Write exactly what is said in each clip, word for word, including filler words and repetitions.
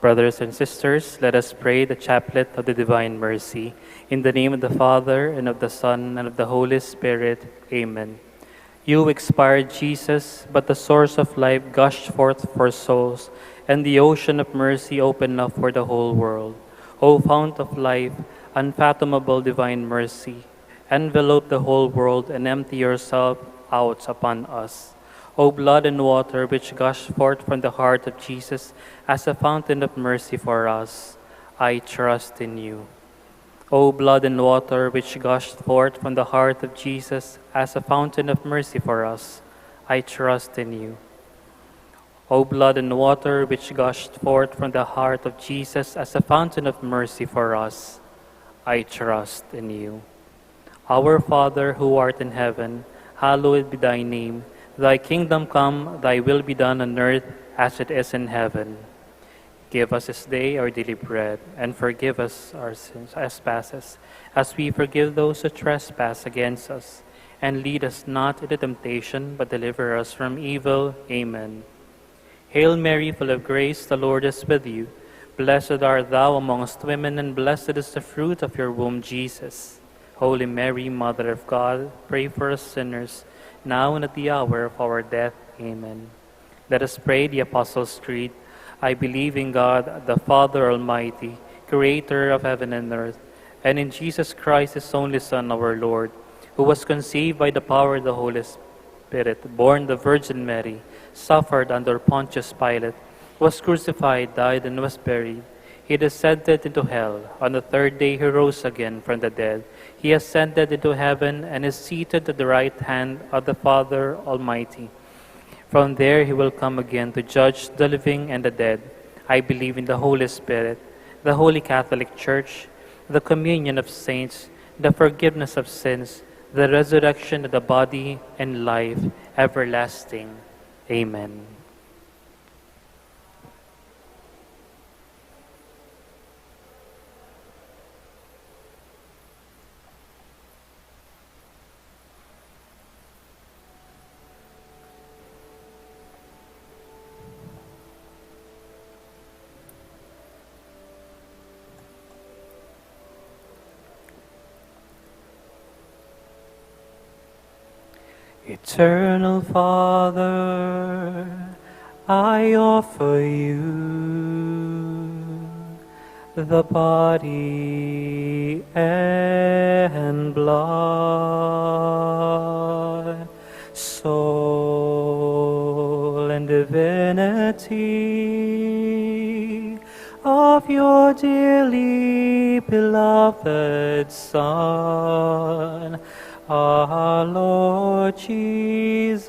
Brothers and sisters, let us pray the chaplet of the Divine Mercy. In the name of the Father, and of the Son, and of the Holy Spirit. Amen. You expired, Jesus, but the source of life gushed forth for souls, and the ocean of mercy opened up for the whole world. O fount of life, unfathomable divine mercy, envelope the whole world and empty yourself out upon us. O blood and water which gushed forth from the heart of Jesus as a fountain of mercy for us, I trust in you. O blood and water which gushed forth from the heart of Jesus as a fountain of mercy for us, I trust in you. O blood and water which gushed forth from the heart of Jesus as a fountain of mercy for us, I trust in you. Our Father, who art in heaven, hallowed be thy name. Thy kingdom come, thy will be done on earth as it is in heaven. Give us this day our daily bread, and forgive us our sins, trespasses, as we forgive those who trespass against us. And lead us not into temptation, but deliver us from evil. Amen. Hail Mary, full of grace, the Lord is with you. Blessed art thou amongst women, and blessed is the fruit of your womb, Jesus. Holy Mary, Mother of God, pray for us sinners, now and at the hour of our death. Amen. Let us pray the Apostles' Creed. I believe in God, the Father Almighty, creator of heaven and earth, and in Jesus Christ, his only Son, our Lord, who was conceived by the power of the Holy Spirit, born the Virgin Mary, suffered under Pontius Pilate, was crucified, died, and was buried. He descended into hell. On the third day he rose again from the dead. He ascended into heaven and is seated at the right hand of the Father Almighty. From there he will come again to judge the living and the dead. I believe in the Holy Spirit, the Holy Catholic Church, the communion of saints, the forgiveness of sins, the resurrection of the body, and life everlasting. Amen. Eternal Father, I offer you the body and blood, soul and divinity of your dearly beloved Son, our Lord Jesus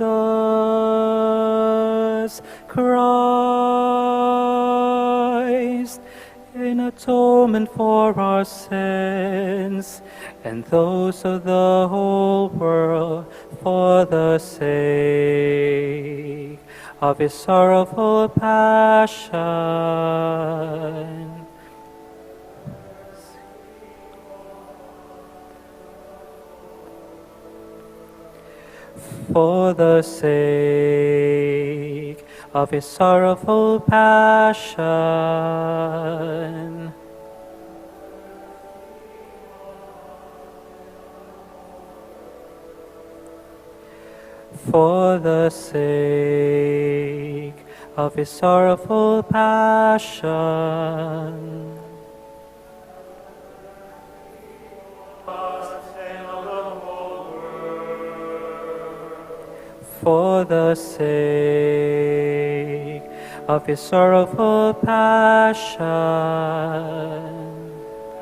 Christ, in atonement for our sins and those of the whole world, for the sake of his sorrowful passion. For the sake of his sorrowful passion. For the sake of his sorrowful passion. For the sake of his sorrowful passion.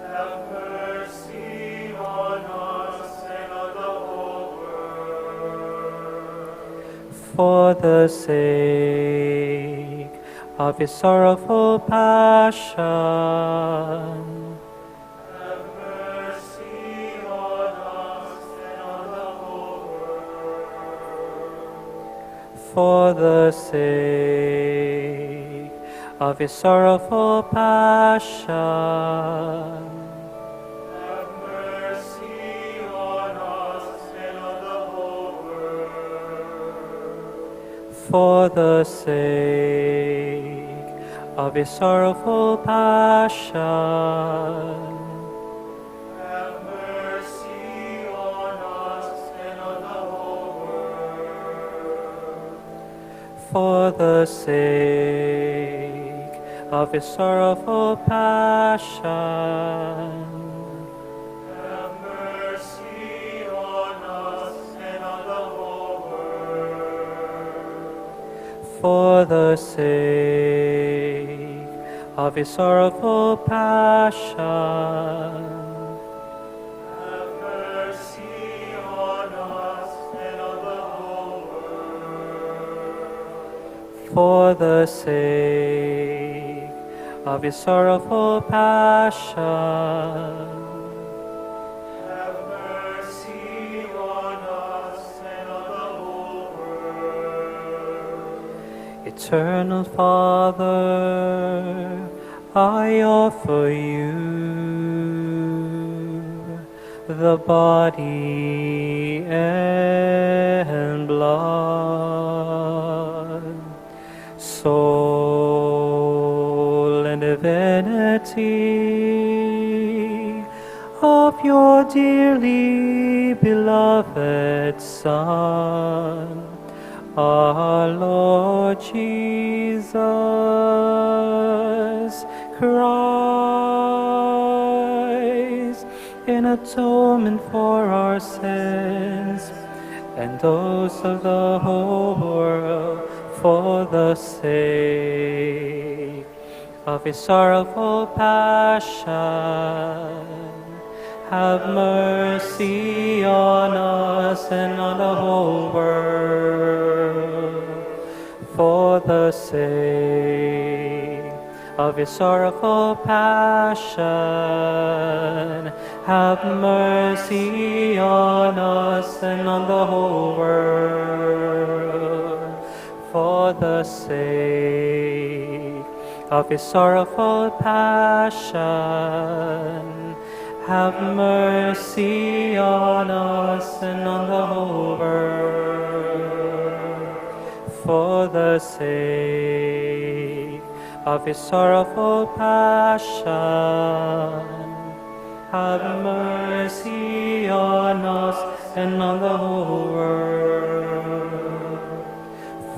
Have mercy on us and on the whole world. For the sake of his sorrowful passion. Have mercy on us and on the whole world. For the sake of his sorrowful passion. Have mercy on us and on the whole world. For the sake of his sorrowful passion. Have mercy on us and on the whole world. For the sake of his sorrowful passion. Have mercy on us and on the whole world. For the sake of his sorrowful passion. Have mercy on us and on the whole world. For the sake of his sorrowful passion. Have mercy on us and on the whole world. Eternal Father, I offer you the body and blood, soul and divinity of your dearly beloved Son, our Lord Jesus Christ, in atonement for our sins and those of the whole world, for the sake of his sorrowful passion. Have mercy on us and on the whole world. For the sake of his sorrowful passion, have mercy on us and on the whole world. For the sake of his sorrowful passion, have mercy on us and on the whole world.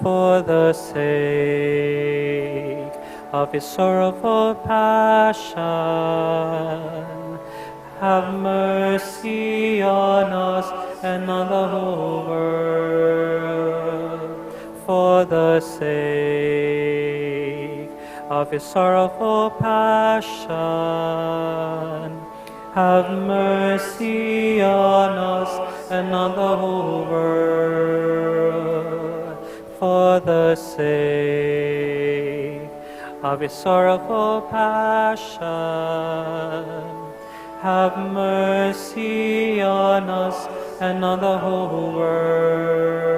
For the sake of his sorrowful passion, have mercy on us and on the whole world. For the sake of his sorrowful passion, have mercy on us and on the whole world. For the sake of his sorrowful passion, have mercy on us and on the whole world. For the sake of his sorrowful passion, have mercy on us and on the whole world. For the sake of his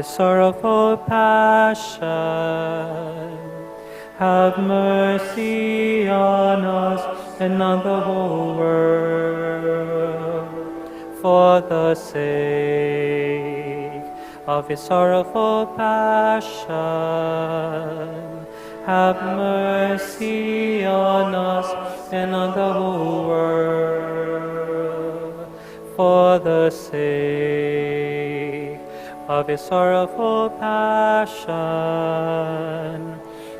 sorrowful passion, have mercy on us and on the whole world. For the sake of his sorrowful passion, have mercy on us and on the whole world. For the sake of his sorrowful passion,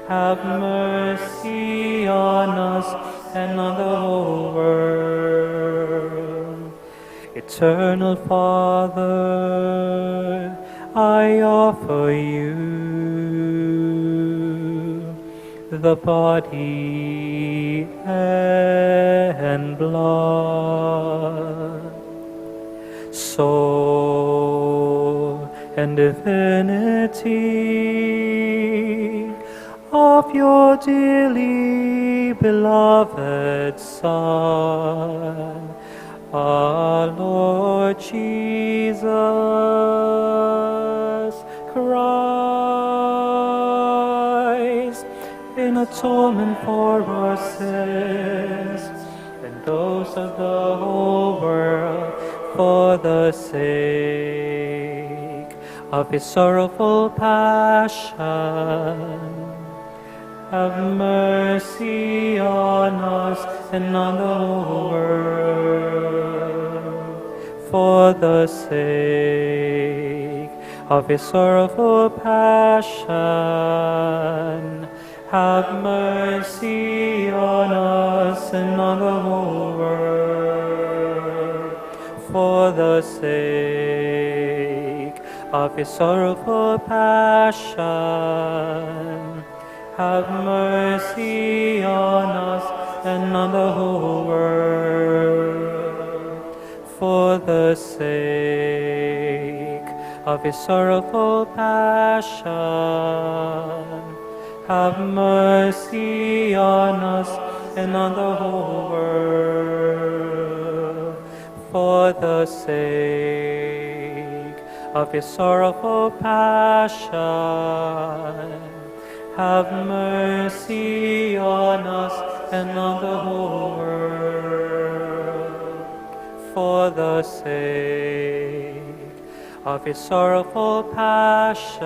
have mercy on us and on the whole world. Eternal Father, I offer you the body and blood, soul and divinity of your dearly beloved Son, our Lord Jesus Christ, in atonement for our sins and those of the whole world, for the sake of his sorrowful passion, have mercy on us and on the whole world. For the sake of his sorrowful passion, have mercy on us and on the whole world. For the sake of his sorrowful passion, have mercy on us and on the whole world. For the sake of his sorrowful passion, have mercy on us and on the whole world. For the sake of his sorrowful passion, have mercy on us and on the whole world. For the sake of his sorrowful passion,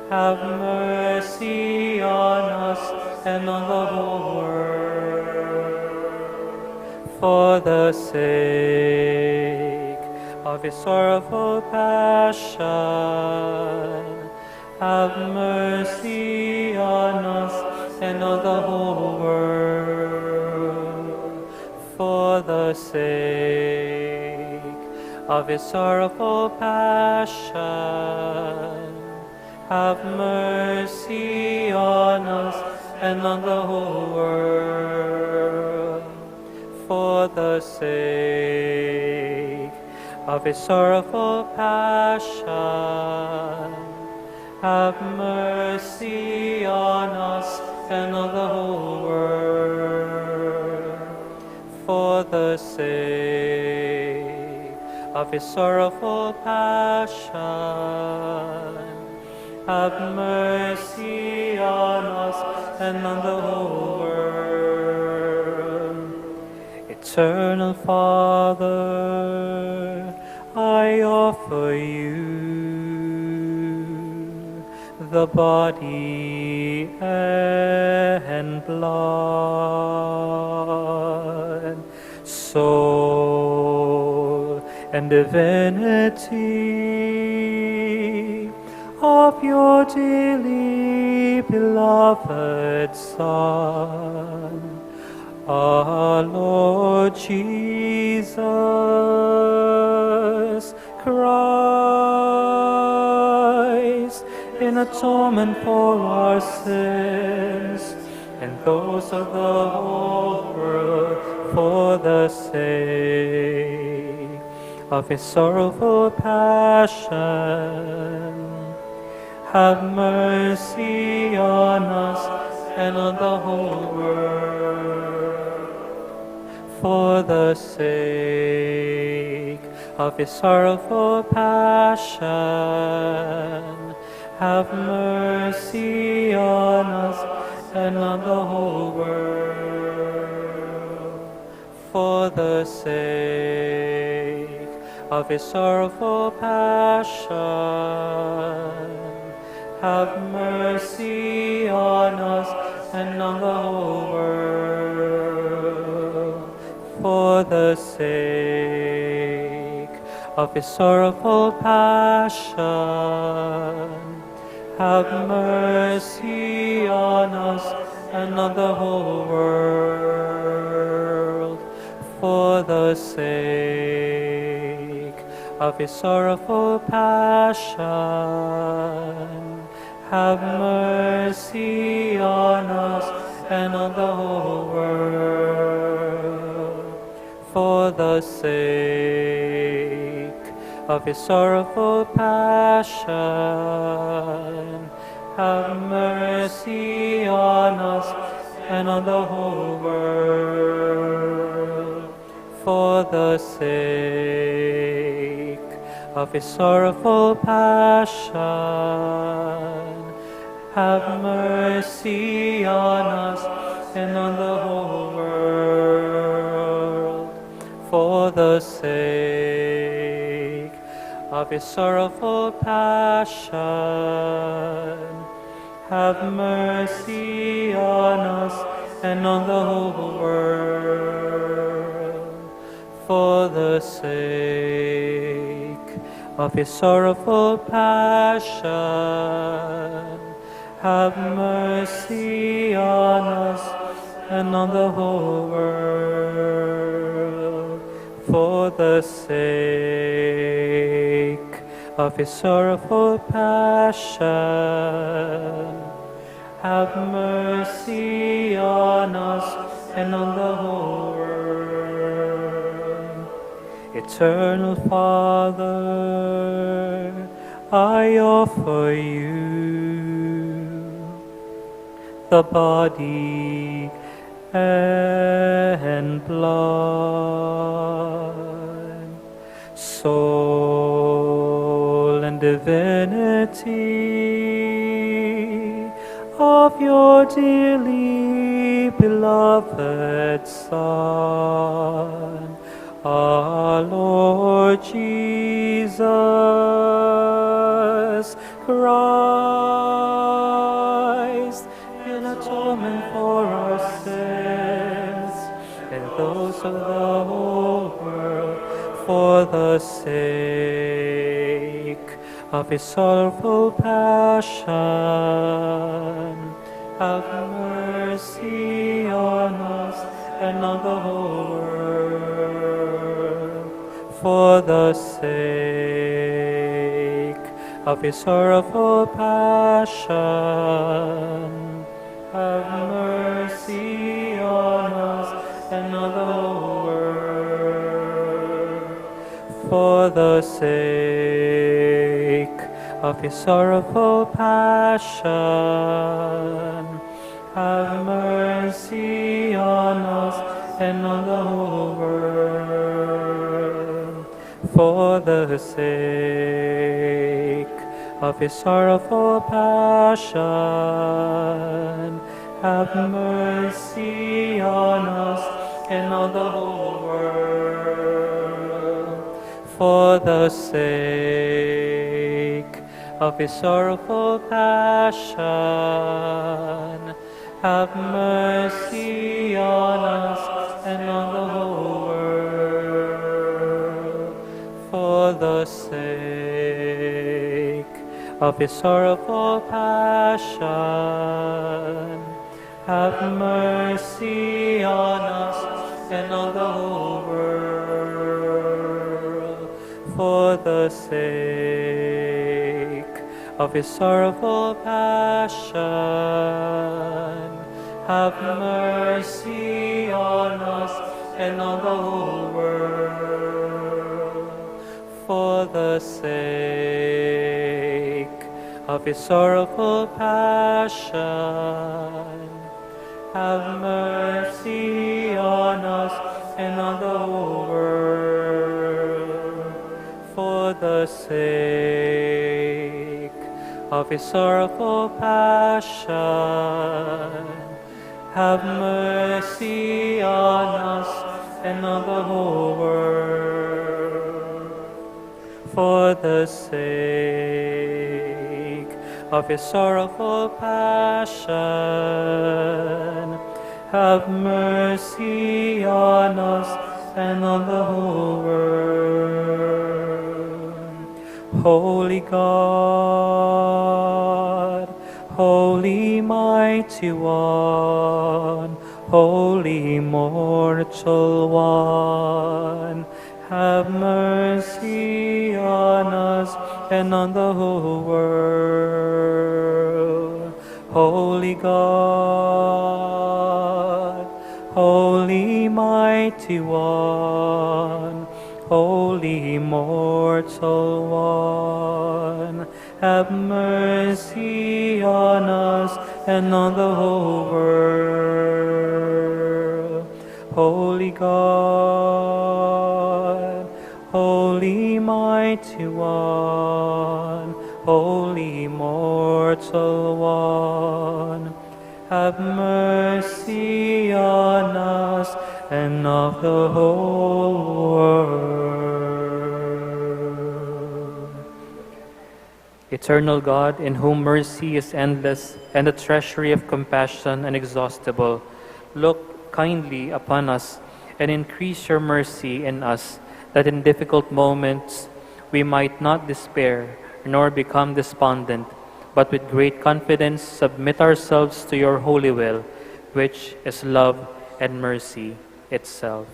have mercy on us and on the whole world. For the sake of his sorrowful passion, have mercy on us and on the whole world. For the sake of his sorrowful passion, have mercy on us and on the whole world. For the sake of his sorrowful passion, have mercy on us and on the whole world. For the sake of his sorrowful passion, have mercy on us and on the whole world. Eternal Father, I offer you the body and blood, soul and divinity of your dearly beloved Son, our Lord Jesus Christ, in atonement for our sins and those of the whole world, for the sake of his sorrowful passion, have mercy on us and on the whole world. For the sake of his sorrowful passion, have mercy on us and on the whole world. For the sake of his sorrowful passion, have mercy on us and on the whole world. For the sake of his sorrowful passion, have mercy on us and on the whole world. For the sake of his sorrowful passion, have mercy on us and on the whole world. For the sake of his sorrowful passion, have mercy on us and on the whole world. For the sake of his sorrowful passion, have mercy on us and on the whole world. For the sake of His sorrowful passion, have mercy on us and on the whole world. For the sake of his sorrowful passion, have mercy on us and on the whole world. For the sake of his sorrowful passion, have mercy on us and on the whole world. Eternal Father, I offer you the body and blood, soul and divinity of your dearly beloved Son, our Lord Jesus Christ, in atonement for our sins and those of the whole world. For the sake of his sorrowful passion, have mercy on us and on the whole world. For the sake of his sorrowful passion, have mercy on us and on the whole world. For the sake of his sorrowful passion, have mercy on us and on the whole world. For the sake of his sorrowful passion, have mercy on us and on the whole world. For the sake of his sorrowful passion, have mercy on us and on the whole world. For the sake of his sorrowful passion, have mercy on us and on the whole world. For the sake of his sorrowful passion, have mercy on us and on the whole world. For the sake of his sorrowful passion, have mercy on us and on the whole world. For the sake of his sorrowful passion, have mercy on us and on the whole world. For the sake of his sorrowful passion, have mercy on us and on the whole world. Holy God, Holy Mighty One, Holy Immortal One, have mercy on us and on the whole world. Holy God, Holy Mighty One, Holy Immortal One, have mercy on us and on the whole world. Holy God, Holy Mighty One, Holy Immortal One, have mercy on us and of the whole world. Eternal God, in whom mercy is endless and the treasury of compassion inexhaustible, look kindly upon us and increase your mercy in us, that in difficult moments we might not despair nor become despondent, but with great confidence submit ourselves to your holy will, which is love and mercy itself.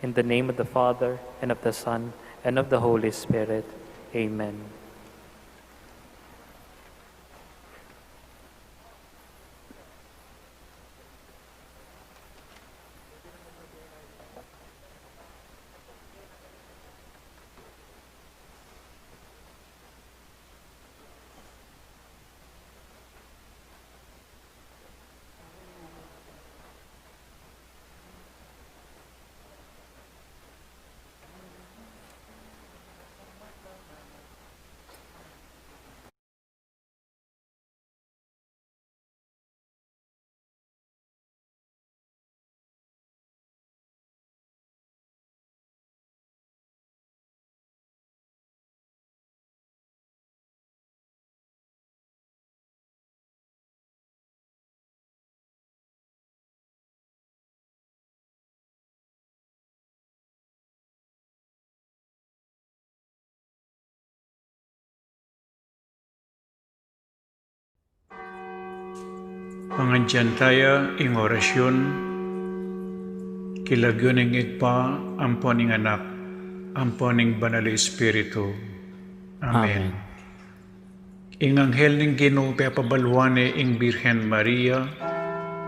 In the name of the Father, and of the Son, and of the Holy Spirit. Amen. Pangadyian taya ing orasyun. King lagyu ning Ibpa, ampo ning Anak, ampo ning Banal a Espiritu. Amen. Amen. Ing anghel ning Ginu pepabaluan ne ing Birhen Maria.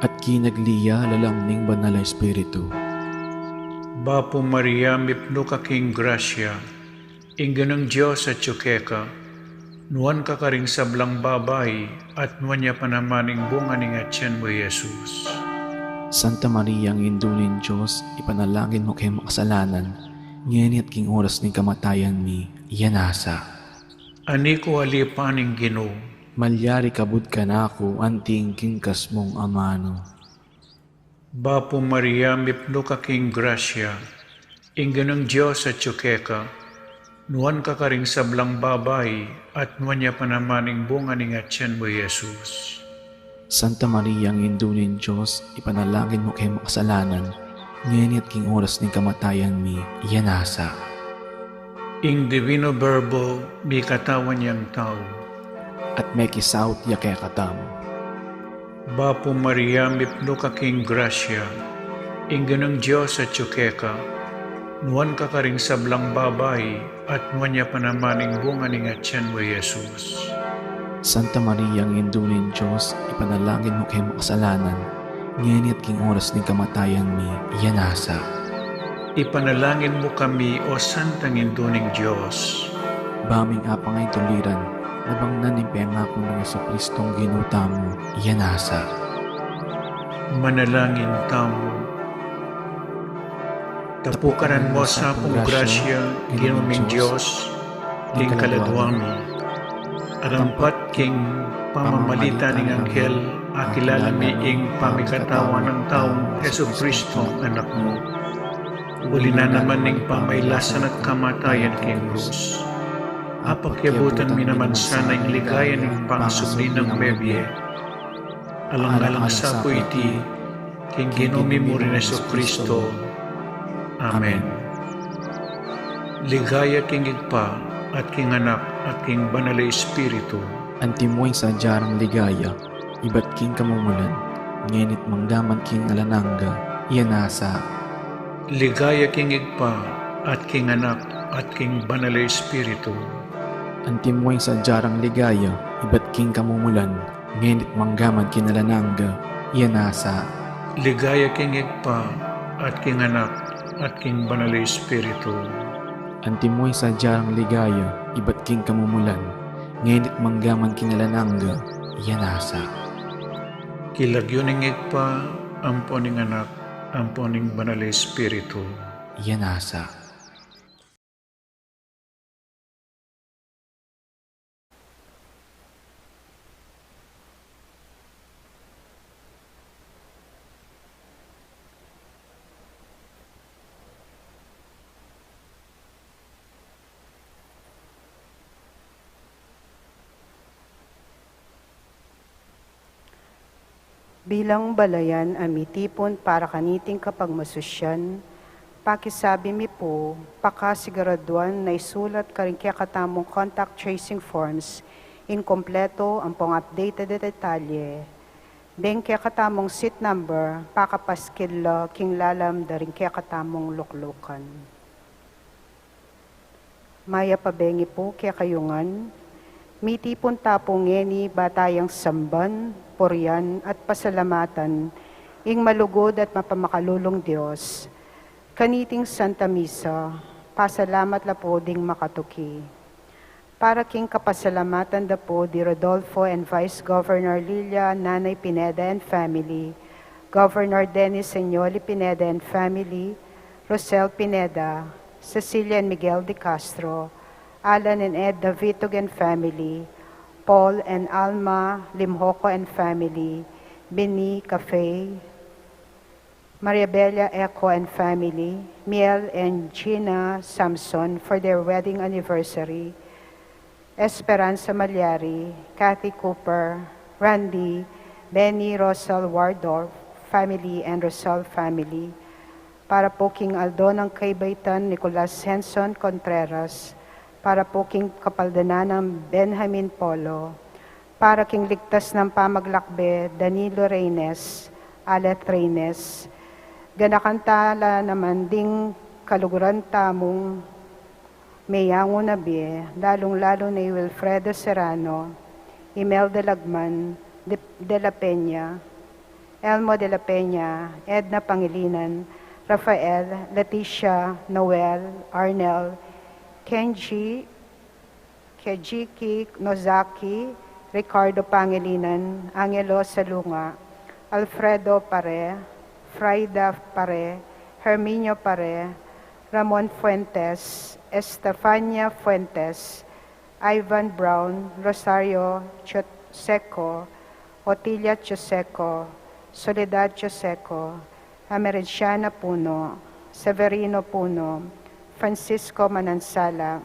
At kinagli ya lalam ning Banal a Espiritu. Bapu Maria, mipnu ka king grasya, ing Ginung Dios atyu keka, nuan ka karing sablang babai, at nuan ya pa naman ing bunga ning atyan mu, Jesus. Santa Maria, Indu ning Dios, ipanalangin mu keng makasalanan, ngeni at king oras ning kamatayan mi. Amen. Anti ku alipan ing Ginu. Malyari kabud kanaku anti ing kingkas mung amanu. Bapu Maria, mipnu ka king grasya, ing Ginung Dios atyu keka, nuan ka karing sablang babai, at nuan ya pa naman ing bunga ning atyan mu, Jesus. Santa Maria, Indu ning Dios, ipanalangin mu keng makasalanan, ngeni at king oras ning kamatayan mi. Amen. Ing Divino Verbo, mikatawan yang tau. At mekisaut ya kekatamu. Bapu Maria, mipnu ka king grasya, ing Ginung Dios atyu keka, nuan ka karing sablang babai, at nuan ya pa naman ing bunga ning atyan mu, Jesus. Santa Maria, Indu ning Dios, ipanalangin mu keng makasalanan, ngeni at king oras ning kamatayan mi. Amen. Ipanalangin mu kami, O Santang Indu ning Dios. Ba ming apangaituliran, nabangnan ning pengaku nang Jesucristong Ginu tamu. Amen. Manalangin tamu. Tapukaran mu sa pung grasya, Ginu ming Dios, king kaladua mi. Arampat king pamamalit ning anghel, akilala mi ing pamikatawan nang taung Jesucristong Anak mu. Uli na naman ning pamailasan at kamatayan king krus, apakiabutan mi naman sana ing ligaya ning pangasubli nang mebie. Alang-alang sa pu iti, king Ginu mi mu ring Jesucristo. Amen. Ligaya king Ibpa, at king Anak, at king Banal a Espiritu. Antimo ing sadya rang ligaya, ibat king kamumulan, ngeni't manggaman king alang angga. Amen. Ligaya king Ibpa, at king Anak, at king Banal a Espiritu. Antimo ing sadya rang ligaya, ibat king kamumulan, ngeni't manggaman king alang angga. Amen. Ligaya king Ibpa, at king Anak, at king Banal a Espiritu. Antimo ing sadya rang ligaya, ibat king kamumulan, ngeni't manggaman king alang angga. Amen. King lagyu ning Ibpa, ampo ning Anak, ampo ning Banal a Espiritu. Amen. Bilang balayan a mitipun para kaniting kapagmasusyan, pakisabi mi pu, pakasiguraduan na isulat karing kekatamung contact tracing forms ing kompleto ampong updated a detalye. Deng kekatamung seat number, pakapaskil la king lalam da ring kekatamung luklukan. Mayap a bengi pu kekayu ngan. Mitipun ta pu ngeni ba tayang samban, purian, at pasalamatan ing malugud at mapamakalulung Dios. Kaniting Santa Misa, pasalamat la pu ding makatuki. Para king kapasalamatan da pu di Rodolfo and Vice Governor Lilia Nanay Pineda and family, Governor Dennis Señoli Pineda and family, Rosel Pineda, Cecilia and Miguel de Castro, Alan and Edna Vitug and family, Paul and Alma Limjoco and family, Bini Café, Maria Bella Eco and family, Miel and Gina Samson for their wedding anniversary, Esperanza Malyari, Kathy Cooper, Randy, Benny Rosal Wardorf family and Rosal family, para po king aldo nang kaibaitan Nicolas Henson Contreras, para po king kapaldanan nang Benjamin Polo, para king ligtas nang pamaglakbe Danilo Reynes, Alet Reynes, ganakan ta la naman ding kaluguran tamung meyangu na bie, lalung-lalu na i Wilfredo Serrano, Imelda Lagman, De, De La Peña, Elmo De La Peña, Edna Pangilinan, Rafael, Leticia, Noel, Arnel, Kenji, Kejiki Nozaki, Ricardo Pangilinan, Angelo Salunga, Alfredo Pare, Fraida Pare, Herminio Pare, Ramon Fuentes, Estefania Fuentes, Ivan Brown, Rosario Choseco, Otilia Choseco, Soledad Choseco, Emerenciana Puno, Severino Puno, Francisco Manansala,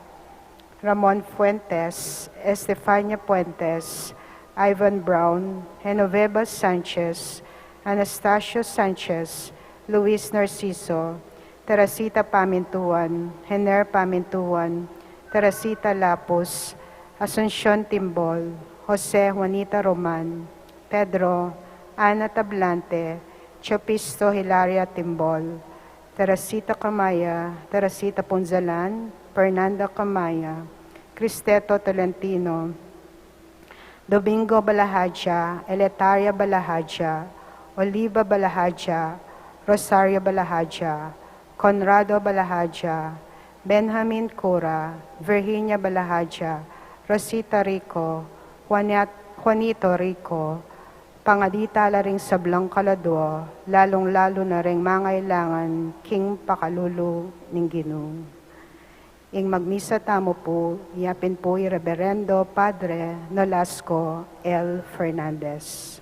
Ramon Fuentes, Estefania Fuentes, Ivan Brown, Genoveva Sanchez, Anastasio Sanchez, Luis Narciso, Teresita Pamintuan, Hener Pamintuan, Teresita Lapus, Asuncion Timbol, Jose Juanita Roman, Pedro, Ana Tablante, Chopisto Hilaria Timbol, Teresita Camaya, Teresita Punzalan, Fernanda Camaya, Cristeto Tolentino, Domingo Balahaja, Eletaria Balahaja, Oliva Balahaja, Rosario Balahaja, Conrado Balahaja, Benjamin Cura, Virginia Balahaja, Rosita Rico, Juanat-, Juanito Rico, pangadi ta la ring sablang kaladua, lalung-lalu na ring mangailangan king pakalulu ning Ginu. Ing magmisa tamu pu, yapin pu i Reberendo Padre Nolasco L. Fernandez.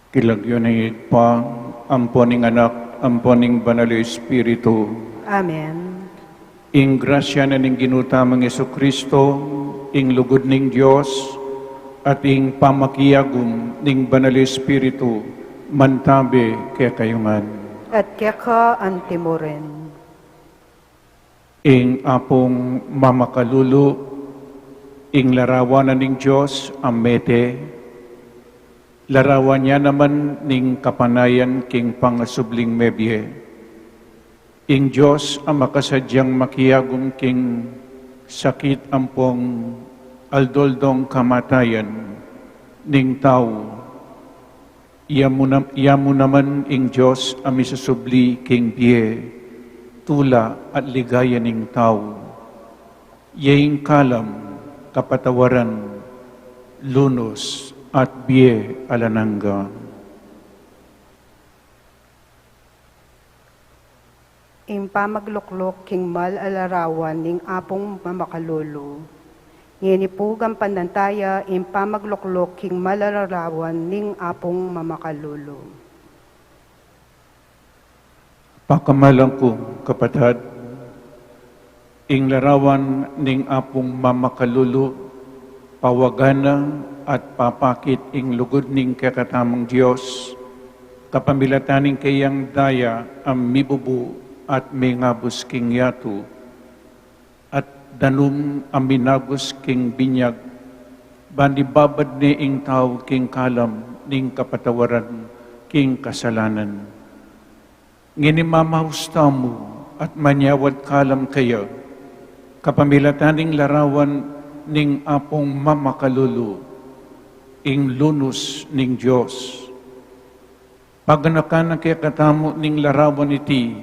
King lagyu ning Ibpa, ampo ning Anak, ampo ning Banal a Espiritu. Amen. Ing grasya na ning Ginu tamung Jesucristo, ing lugud ning Dios, at ing pamakiagum ning Banal a Espiritu, mantabe kekayu ngan. At keka anti murin. Ing Apung mamakalulu, ing larawan na ning Dios a mete, larawan ya naman ning kapanayan king pangasubling mebie. Ing Dios a makasadyang makiagum king sakit ampong aldo-aldong kamatayan ning tau. Iya mu na-, iya mu naman ing Dios a misusubli king bie, tula at ligaya ning tau. Iya ing kalam, kapatawaran, lunus, at bie alang angga. Ing pamaglukluk king mal a larawan ning Apung mamakalulu. Ngeni pu gampanan taya ing pamaglukluk king mal a larawan ning Apung mamakalulu. Pakamalan kung kapatad, ing larawan ning Apung mamakalulu, pawagan na at papakit ing lugud ning kekatamung Dios, kapamilatan ning keyang daya a mibubu at mingabus king yatu, at danum a minagus king binyag, ban ibabad ne ing tau king kalam ning kapatawaran king kasalanan. Ngeni mamaus tamu at manyawad kalam keya, kapamilatan ning larawan ning Apung mamakalulu, ing lunus ning Dios. Paganakan na kekatamu ning larawan iti,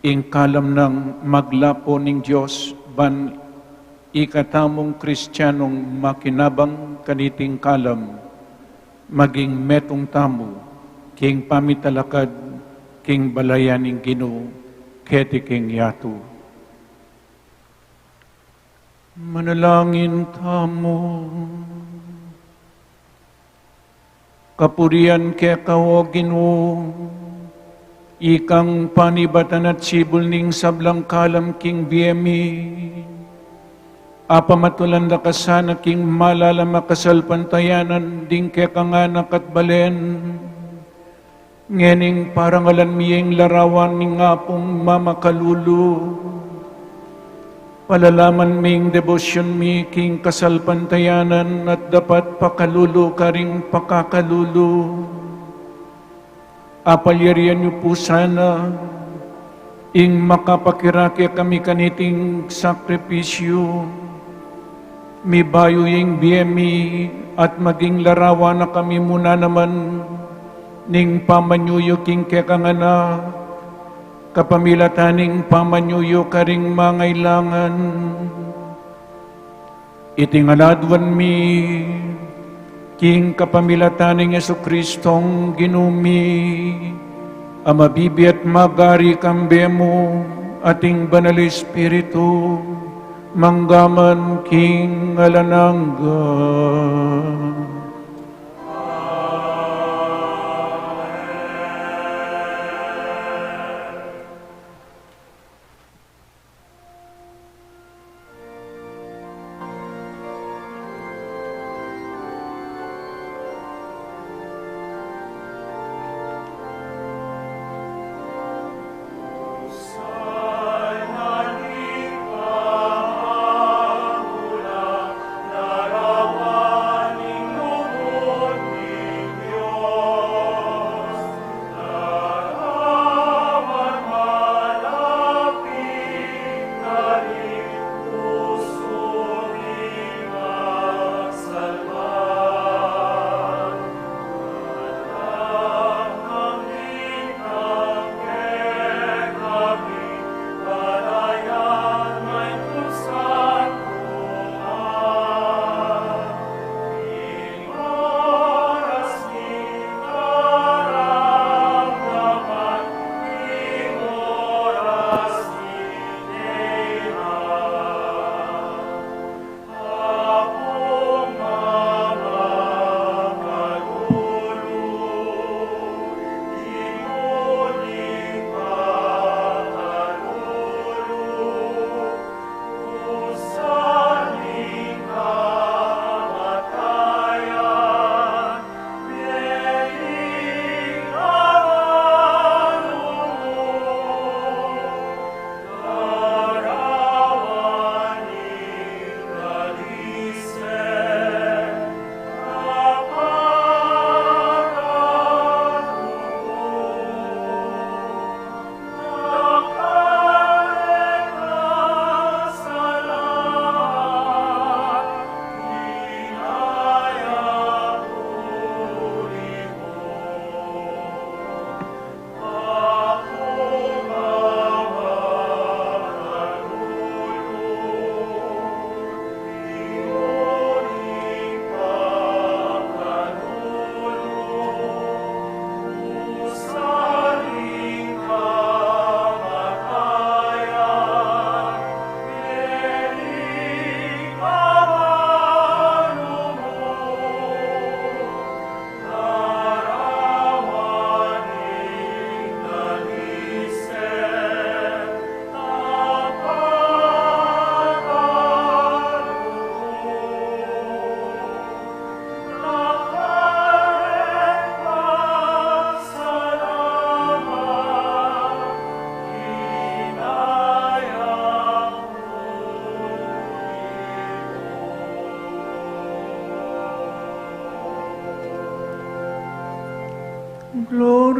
ing kalam nang maglapo ning Dios, ban ikatamung Kristianung makinabang kaniting kalam, maging metung tamu king pamitalakad king balayan ning Ginu keti king yatu. Manalangin tamu. Kapurian keka, o Ginu, ikang panibatan at sibul ning sablang kalam king bie mi. Apamatulan da ka sana king malalam a kasalpantayanan ding kekang anak at balen. Ngening parangalan mi ing larawan ning Apung mamakalulu. Palalaman mi ing debosyon mi king kasalpantayanan at dapat pakalulu karing pakakalulu. Apalyarian yu pu sana ing makapakirake kami kaniting sakripisyu. Mibayu ing bie mi at maging larawan na kami mu na naman ning pamanyuyu king kekang anak, kapamilatan ning pamanyuyu karing mangailangan. Iti ngan aduan mi king kapamilatan nang Jesucristong Ginu mi, a mabibie at magari kambe mu at ing Banal Espiritu, mangga man king alang angga.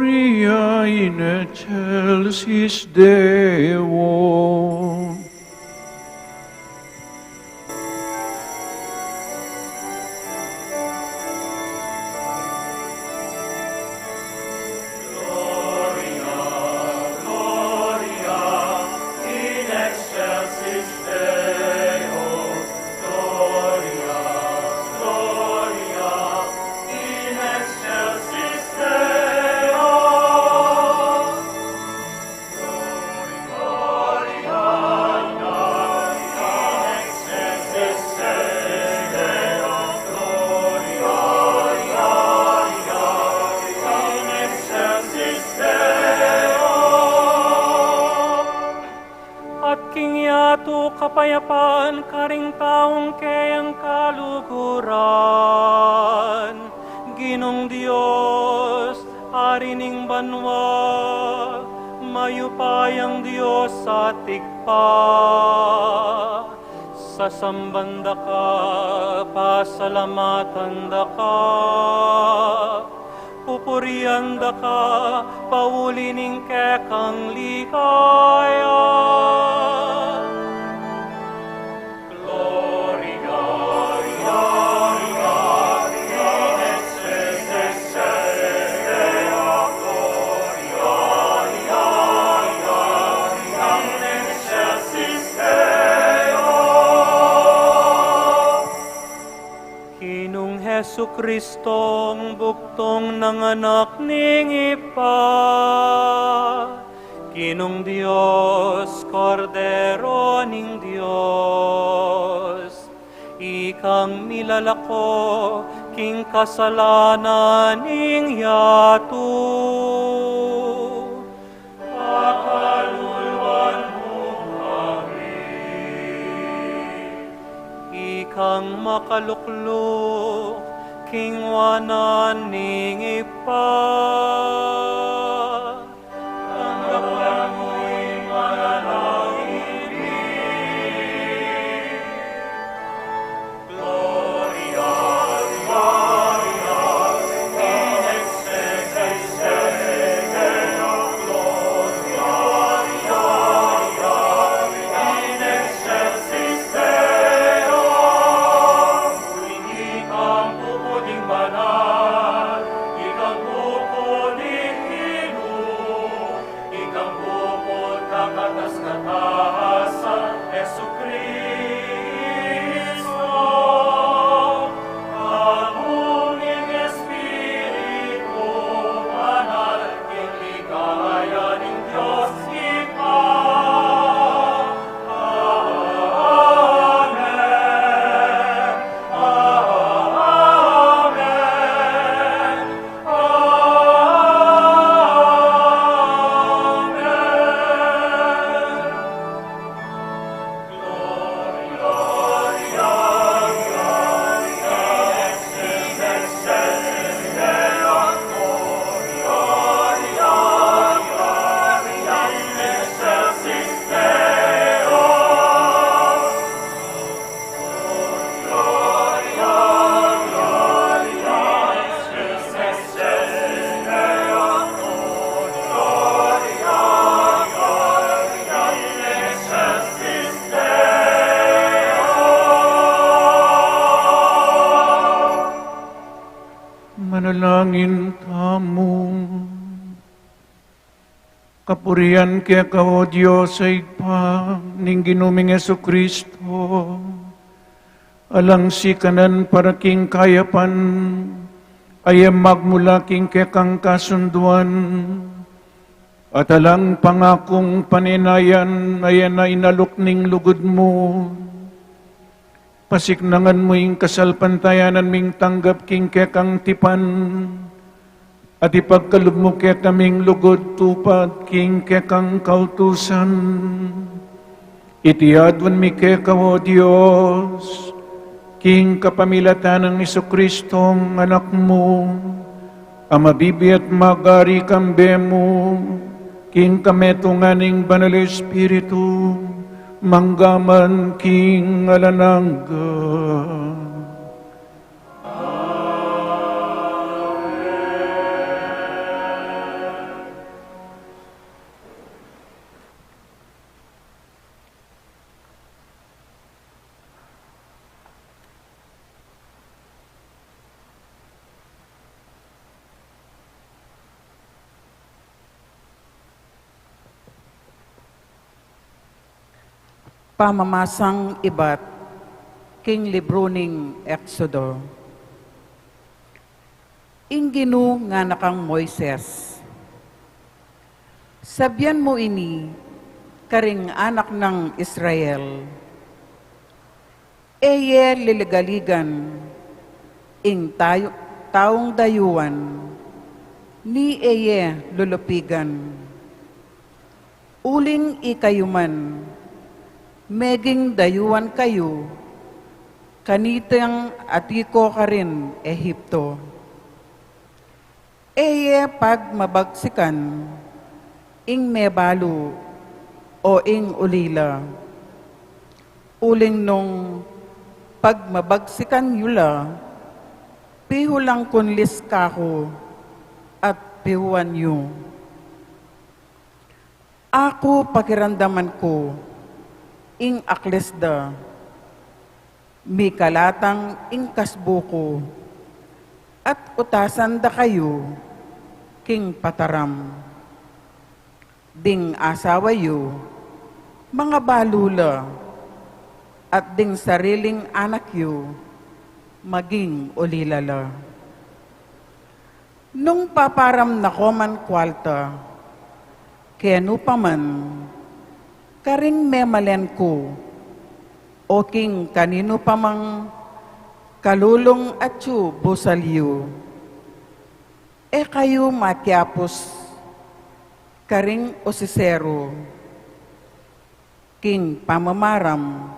Gloria in excelsis Deo. At king yatu kapayapan karing taung keyang kaluguran. Ginung Dios, Ari ning banua, mayupayang Dios at Ibpa, sasamban da ka, pasalamatan da ka, pupurian da ka, pauli ning kekang ligaya. Ginung Jesucristong bugtung nang Anak ning Ibpa, Ginung Dios, Kordero ning Dios, ikang milalako king kasalanan ning yatu. Pakaluluan mu kami. Ikang makalukluk king wanan ning Ibpa. Tanggapan mu ing manalangin mi. Gloria, Gloria in excelsis Deo, Gloria, Gloria in excelsis Deo. Ikang bukut ning banal, ikang bukut ning Ginu, ikang bukut kakatas-katasan, Jesukristo, ampo ning Espiritu Banal, king ligaya ning Dios Ibpa. Amen. Amen. Amen. Manalangin tamu. Kapurian keka, o Dios a Ibpa ning Ginu ming Jesukristo, alang sikanan para king kayapan a e magmula king kekang kasunduan, at alang pangakung panenayan a e na inaluk ning lugud mu, pasiknangan mu ing kasalpantayanan ming tanggap king kekang tipan, at ipagkalub mu kekaming lugud tupad king kekang kautusan. Iti aduan mi keka, o Dios, king kapamilatan nang Jesukristong Anak mu, a mabibie at magari kambe mu, king kametungan ning Banal Espiritu, mangga man king alang angga. Pamamasang ibat king libru ning Exodo. Ing Ginu ngana kang Moises, "Sabian mu ini karing anak nang Israel, e ye liligaligan ing tayu-, taung dayuan, ni e ye lulupigan. Uling ikayu man, meging dayuan kayu kanitang atiu ko karin Ehipto. E ye pagmabagsikan ing mebalu o ing ulila. Uling nung pagmabagsikan yu la, pihu lang kunlis kaku at pihuan yu." Aku pakiramdaman ku ing aklis da, mikalatang ing kasbu ku, at utasan da kayu king pataram. Ding asawa yu, mangabalu la, at ding sariling anak yu, maging ulila la. Nung paparam na ko man kwalta kenu pa man, karing memalen ku, o king kaninu pa mang kalulung atyu busal yu, e kayu makiapus karing usiseru king pamamaram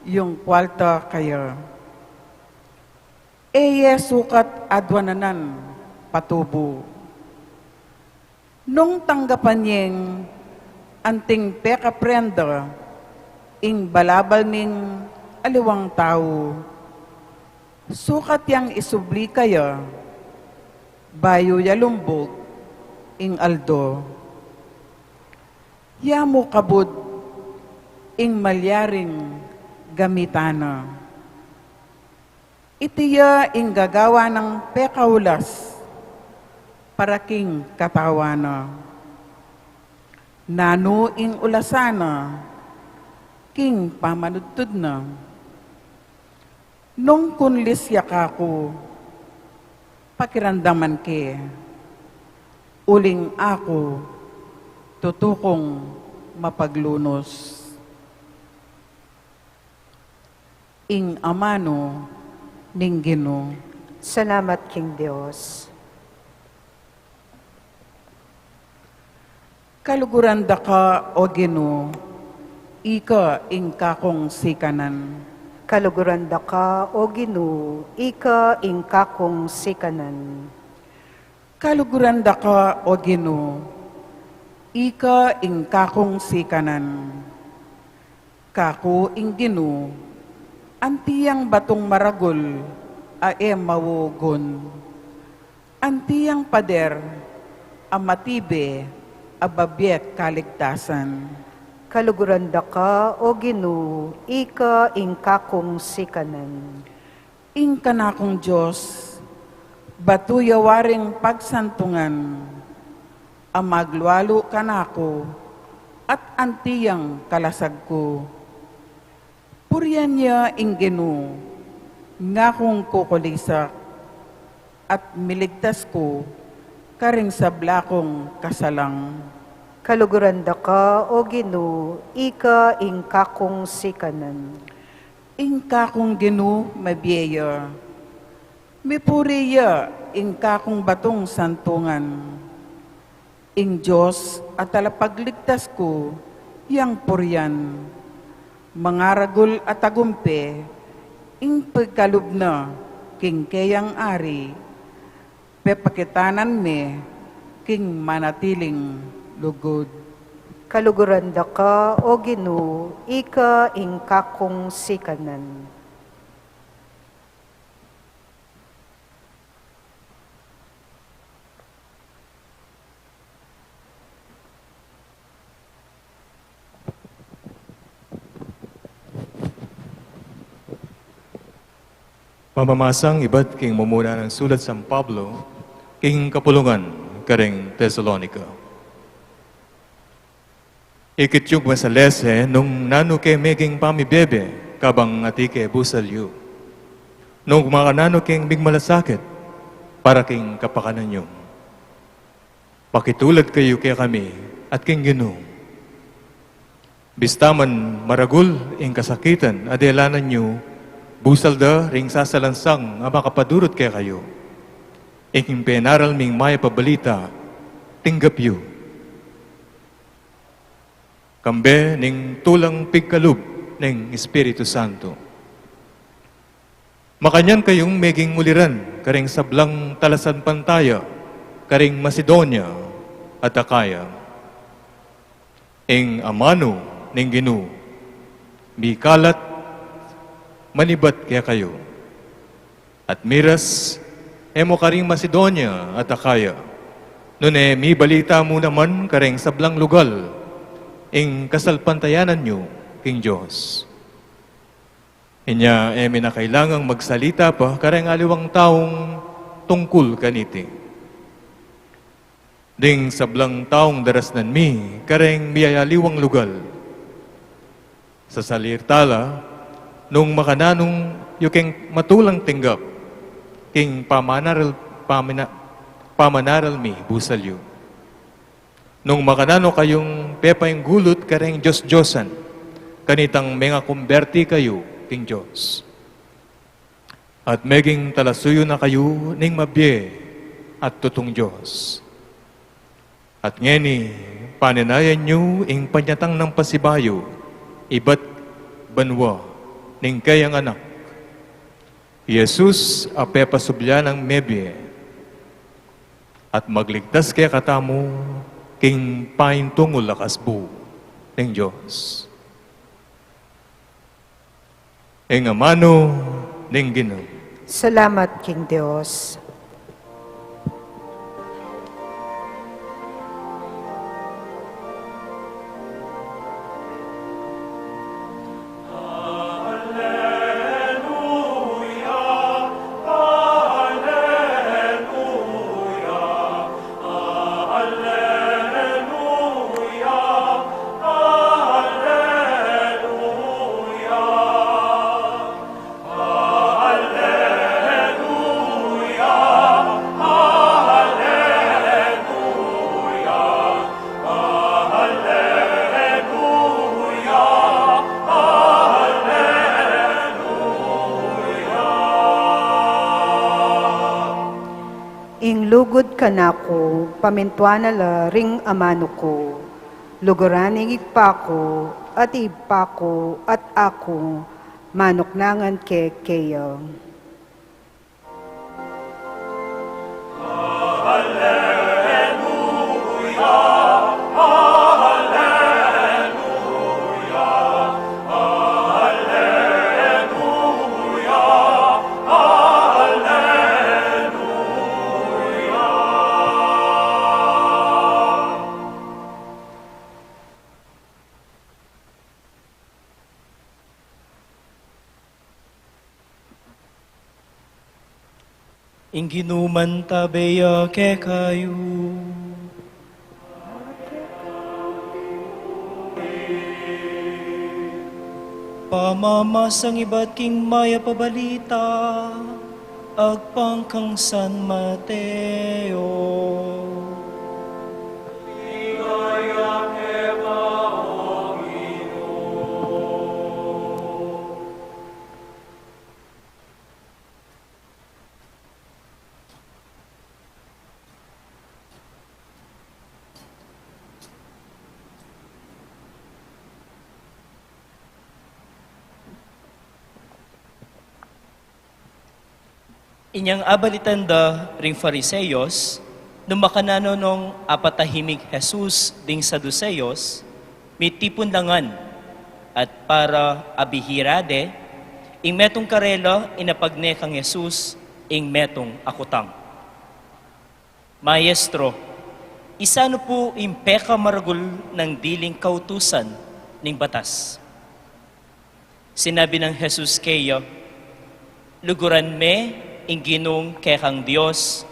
yung kwalta kaya. E ye sukat aduanan patubu. Nung tanggapan yeng anting pekaprenda ing balabal ning aliwang tau, sukat yang isubli kaya bayu ya lumbug ing aldo. Ya mu kabud ing malyaring gamitan na. Iti ya ing gagawa nang pekaulas para king katawan na. Nanu ing ulasan na king pamanudtud na? Nung kunlis ya kaku, pakiramdaman ke, uling aku tutu kung mapaglunus. Ing amanu ning Ginu. Salamat king Dios. Kaluguran da ka, O Ginu, ika ing kakung sikanan. Kaluguran da ka, O Ginu, ika ing kakung sikanan. Kaluguran da ka, O Ginu, ika ing kakung sikanan. Kaku ing Ginu, anti yang batung maragul a e maugun, anti yang pader a matibe a babie kaligtasan. Kaluguran da ka, O Ginu, ika ing kakung sikanan. Ing kanakung Dios, batu ya waring pagsantungan, a maglualu kanaku, at anti yang kalasag ku. Purian ya ing Ginu, ngakung kukulisak, at miligtas ku karing sabla kung kasalang. Kaluguran da ka, O Ginu, ika ing kakung sikanan. Ing kakung Ginu mabie ya. Mipuri ya ing kakung batung santungan. Ing Dios a talapagligtas ku yang purian. Mangaragul a tagumpe ing pigkalub na king keyang ari. Pepakitanan me king manatiling lugud. Kaluguran da ka, O Ginu, ika ing kakung sikanan. Pamamasang ibat king mumuna nang sulat San Pablo king kapulungan karing Tesalonica. Ikit yung masalese nung nanu ke meging pamibebe, kabang ati ke busal yu. Nung makananu keng migmalasakit, para king kapakanan yu. Pakitulad kayu kekami at king Ginu. Bista man maragul ing kasakitan a delanan yu, busal da ring sasalansang a makapadurut kekayu. Ing penaral ming mayap a balita, tinggap yu. Kambe ning tulang pigkalub ning Espiritu Santo. Makanyan kayung meging uliran kareng sablang talasalpantaya kareng Macedonia at Acaya. Ing amanu ning Ginu mikalat manibat kekayu. At miras e mu karing Macedonia at Acaya, nune mibalita mu naman kareng sablang lugal ing kasalpantayanan yu king Dios. Inya e mi na kailangang magsalita pa kareng aliwang taung tungkul kaniti. Ding sablang taung darasnan mi kareng miyayaliwang lugal. Sasalita la nung makananu yu keng matulang tinggap king pamanaral, pamina-, pamanaral mi busal yu. Nung makananu kayung pepainggulut kareng dios-diosan, kanitang mengakumberti kayu king Dios. At meging talasuyu na kayu ning mabie at tutung Dios. At ngeni, paninayan yu ing panyatang nang pasibayu ibat banua ning keyang Anak, i Jesus a pepasubli nang mebie at magligtas kekatamu king paintungul a kasbu ning Dios. Ing amanu ning Ginu. Salamat king Dios. Ing lugud kanaku, pamintuan na la ring amanu ku. Luguran ing Ibpa ku, at Ibpa ku, at aku, manuknangan ke keya. Ing Ginu mantabe ya kekayu. Pamamasang ibat king mayap a balita agpang kang San Mateo. Inyang abalitan da ring Fariseos, nung makananu nung apatahimik Jesus ding Saduseos, mitipun la ngan, at para abihira de, ing metung karela inapag ne kang Jesus ing metung a kutang. Maestro, isanu pu ing pekamaragul nang diling kautusan ning batas? Sinabi nang Jesus keya, luguran me ing Ginung kekang Dios,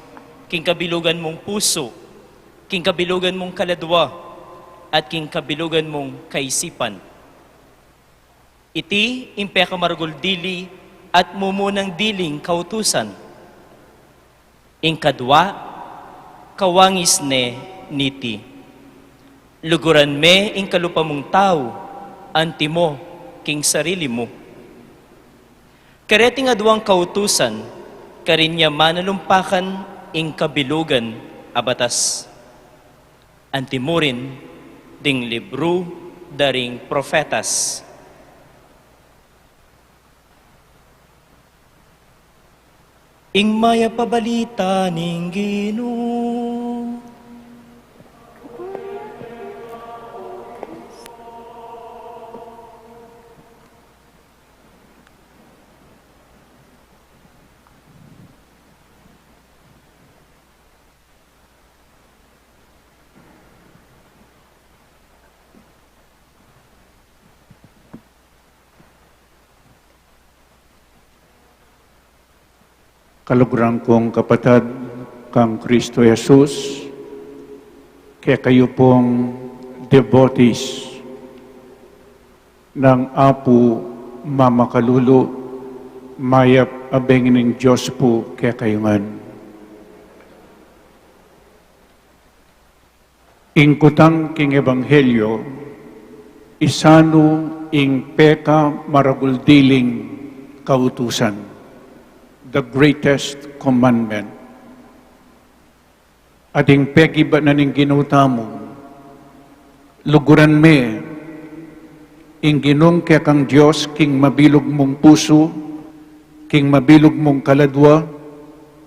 king kabilugan mung pusu, king kabilugan mung kaladwa, at king kabilugan mung kaisipan. Iti ing pekamaragul dili at mumunang diling kautusan. Ing kadwa, kawangis ne niti. Luguran me ing kalupa mung tau, antimo king sarili mu. Kareting adwang kautusan, karin ya manalumpakan ing kabilugan a batas. Antimo rin ding libru da ring propetas. Ing mayap a balita ning Ginu. Kaluguran kung kapatad kang Kristo Jesus, kekayu pung devotees nang Apu mamakalulu, mayap a bengi ning Dios pu kekayu ngan. Ing kutang king ebanghelyo, isanu ing pekamaragul diling kautusan, the greatest commandment. At ing pekibat na ning Ginu tamu, luguran me ing Ginung kekang Dios king mabilug mung pusu, king mabilug mung kaladwa,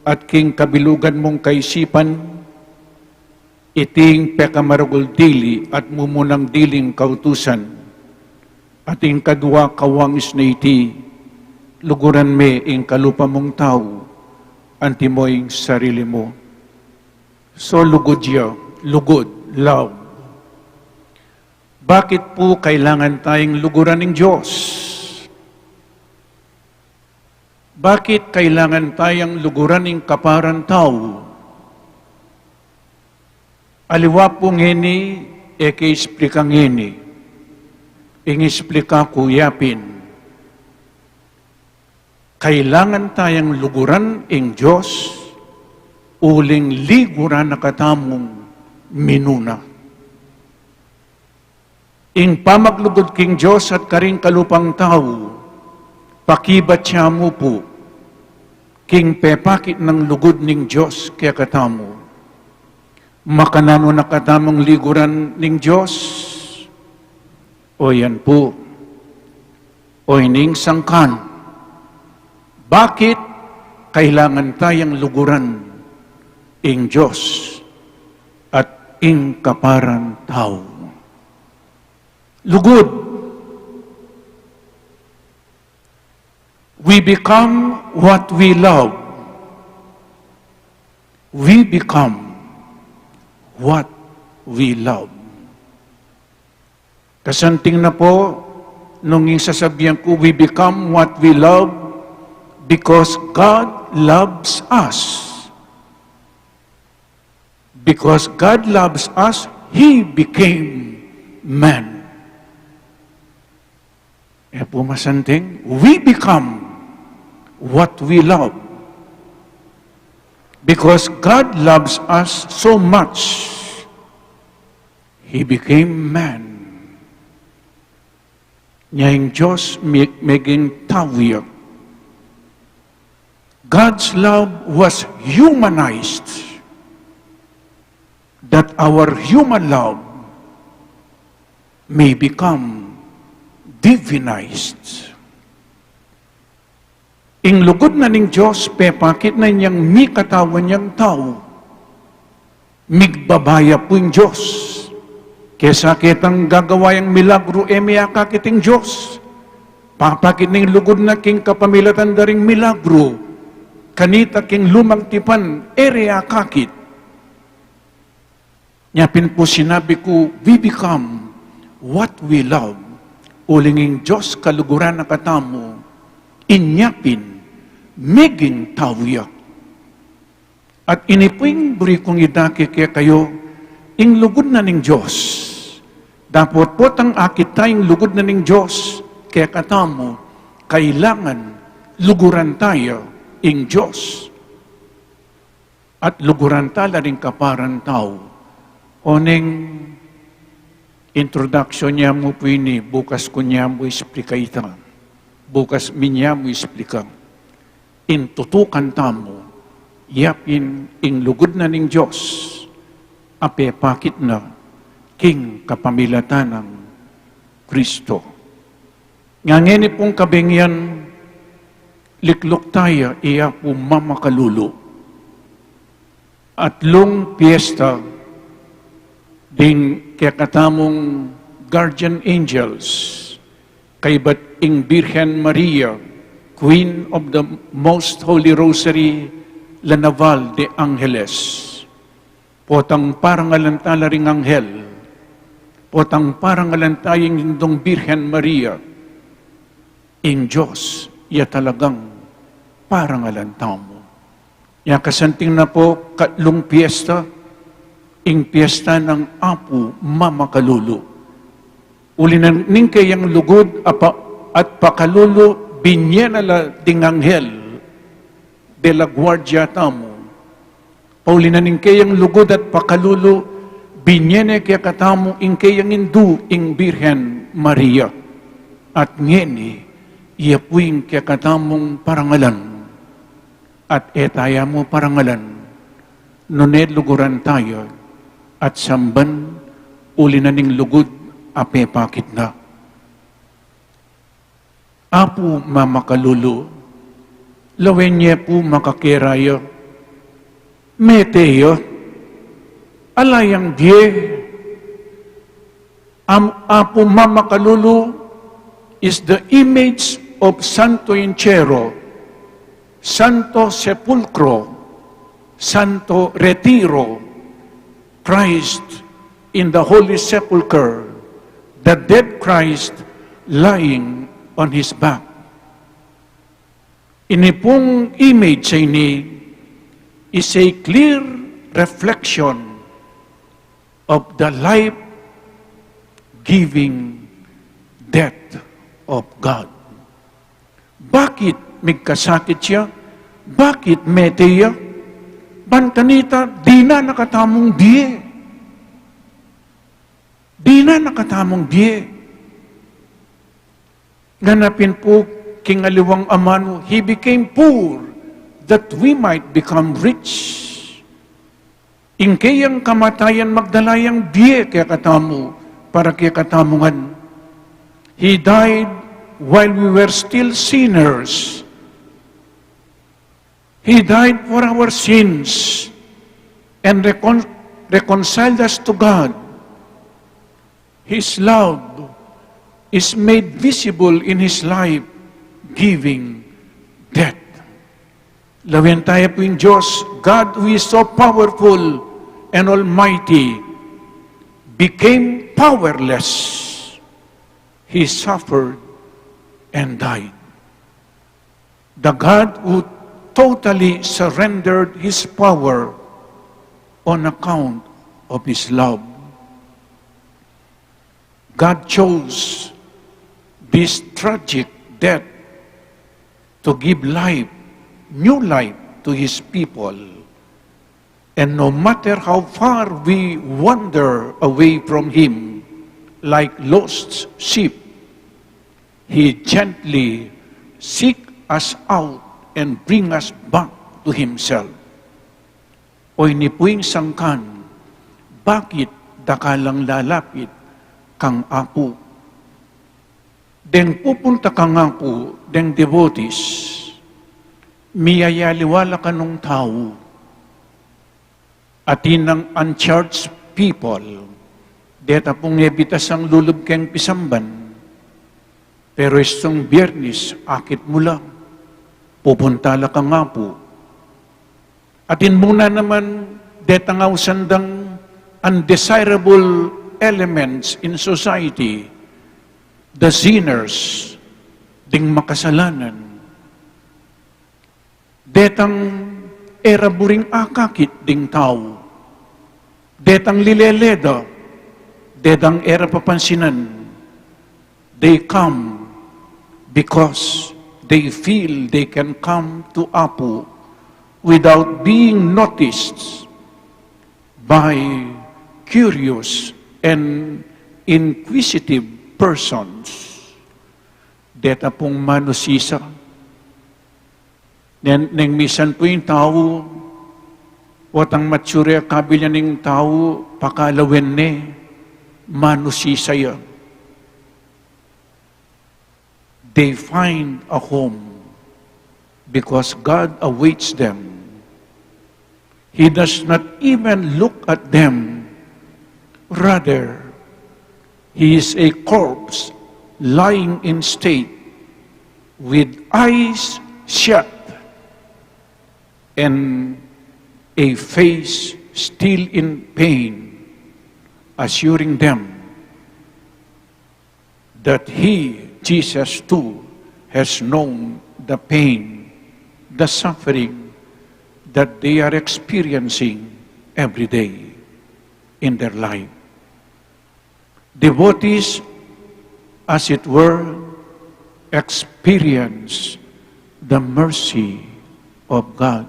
at king kabilugan mung kaisipan. Iti ing pekamaragul dili at mumunang diling kautusan. At ing kadwa kawangis na iti, luguran me ing kalupa mung tau, antimo ing sarili mu. So lugud ya, lugud, love. Bakit pu kailangan tayang luguran ning Dios? Bakit kailangan tayang luguran ing kaparang tau? Aliwa pu ngeni, e ke isplika ngeni. Ing isplika ku yapin, kailangan tayang luguran ing Dios uling liguran na katamung minuna. Ing pamaglugud king Dios at karing kalupang tau, pakibat ya mu pu king pepakit nang lugud ning Dios kekatamu. Makananu na katamung liguran ning Dios? O yan pu, o ining sangkan. Bakit kailangan tayang luguran ing Dios at ing kaparang tau? Lugud. We become what we love. We become what we love. Kasanting na pu nung ing sasabian ku, we become what we love because God loves us. Because God loves us, He became man. E pu masanting, we become what we love. Because God loves us so much, He became man. Nya ing Dios mi-, meging tau ya. God's love was humanized, that our human love may become divinized. Ing lugud na ning Dios, pepakit na inyang mikatawan yang tau. Migbaba ya pu ing Dios. Kesa ketang gagawa yang milagru, e me akakit ing Dios. Papakit na ing lugud na king kapamilatan da ring milagru. Kanita king lumang tipan, e re akakit. Nya pin pu sinabi ku, we become what we love. Uling ing Dios kaluguran na katamu, inya pin meging tau ya. At ini pu ing buri kung idake kekayu, ing lugud na ning Dios, Dapot potang akit taya ing lugud na ning Dios kekatamu, kailangan luguran taya ing Dios. At luguran tala ring kaparang tau. Oneng introduction ya mu pu ini, bukas ku nya mu isplika ita. Bukas mi nya mu isplika. Ing tutukan tamu, yapin ing lugud na ning Dios a pepakit na king kapamilatan nang Kristo. Ngeni pung kabengian, likluk taya i Apu mamakalulu. Atlung piesta ding kekatamung guardian angels, kaybat ing Birhen Maria, Queen of the Most Holy Rosary, la naval de Angeles. Potang parangalan tala ring anghel, potang parangalan taya ing Indung Birhen Maria, ing Dios ya talagang parangalan tamu. Ya kasanting na pu, katlung piesta, ing piesta nang Apu mamakalulu. Uli na ning keyang lugud apa, at pakalulu, binye na la ding anghel de la guardia tamu. Pauli na ning keyang lugud at pakalulu, binye ne kekatamu ing keyang indu, ing Birhen Maria. At ngeni, iya pu ing kekatamung parangalan. At e taya mu parangalan, nune luguran taya, at samban, uli na ning lugud a pepakit na. Apu mamakalulu, lawen ye pu makakera ya, mete ya, ala yang bie. Am-, Apu mamakalulu is the image of Santo Entierro, Santo Sepulcro, Santo Retiro, Christ in the Holy Sepulchre, the dead Christ lying on his back. Ini pung image a ini is a clear reflection of the life-giving death of God. Bakit migkasakit ya? Bakit mete ya? Ban kanita, dinan na katamung bie. Dinan na katamung bie. Nganapin pu king aliwang amanu, he became poor that we might become rich. Ing keyang kamatayan magdala yang bie kekatamu, para kekatamu ngan. He died while we were still sinners. He died for our sins and recon-, reconciled us to God. His love is made visible in his life-giving death. Lawen taya pu ing Dios, God who is so powerful and almighty became powerless. He suffered and died. The God who totally surrendered his power on account of his love. God chose this tragic death to give life, new life to his people. And no matter how far we wander away from him, like lost sheep, he gently seek us out and bring us back to himself. O ini pu ing sangkan, bakit dakalang lalapit kang Apu? Deng pupunta kang Apu, deng devotees, miyayaliwa la kanung tau. Atin nang unchurched people, deta pung e bitasang lulub keng pisamban, pero istung Biernes, akit mu la, pupunta la kang Apu. Atin mu na naman, detang ausan dang undesirable elements in society, the sinners, ding makasalanan. Detang e ra buring akakit ding tau. Detang lilele da, Dedang e ra papansinan, they come because they feel they can come to Apu without being noticed by curious and inquisitive persons. Deta pung manusisa. Nen, neng misan pu ing tau, watang mature ya kabil ya ning tau, pakalawen ne, manusisa ya. They find a home because God awaits them. He does not even look at them. Rather, he is a corpse lying in state with eyes shut and a face still in pain, assuring them that he, Jesus too, has known the pain, the suffering that they are experiencing every day in their life. Devotees, as it were, experience the mercy of God.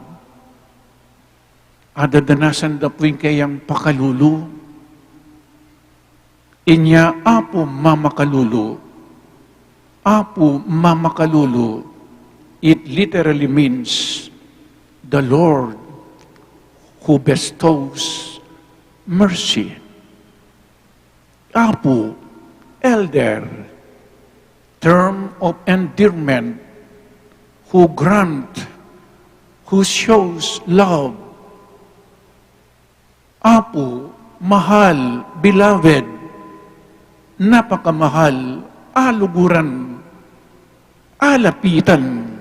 Adadanasan da pu ing keyang pakalulu. Inya Apu mamakalulu. Apu mamakalulu, it literally means the Lord who bestows mercy. Apu, elder, term of endearment, who grant, who shows love. Apu, mahal, beloved, napakamahal, aluguran, alapitan,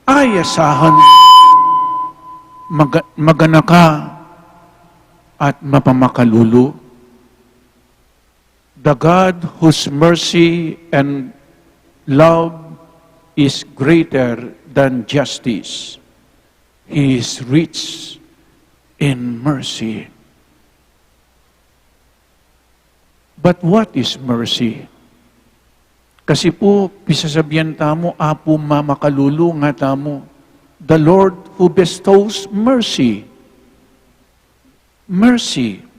ayasahan, maga-, maganaka, at mapamakalulu. The God whose mercy and love is greater than justice. He is rich in mercy. But what is mercy? Kasi pu, pisasabian tamu, Apu mamakalulu nga tamu, the Lord who bestows mercy. Mercy.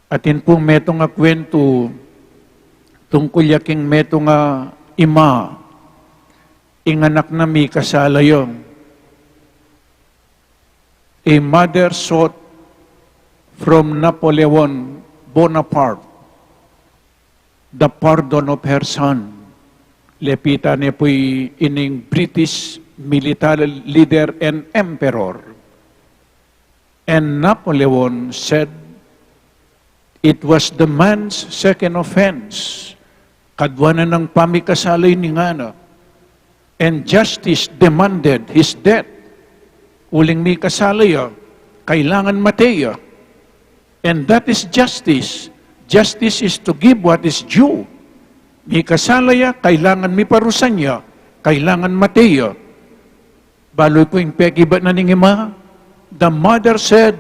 Atin pung metung a kwentu tungkul ya king metung a ima, ing anak na mikasala ya. A mother sought from Napoleon Bonaparte the pardon of her son. Lepitan ne pu ining British military leader and emperor. And Napoleon said, "It was the man's second offense." Kadua na nang pamikasala ining anak. And justice demanded his death. Uling mikasala ya, kailangan mate ya. And that is justice. Justice is to give what is due. Mikasala ya, kailangan miparusa ya, kailangan mate ya. Balu pu ing pekibat na ning ima, the mother said,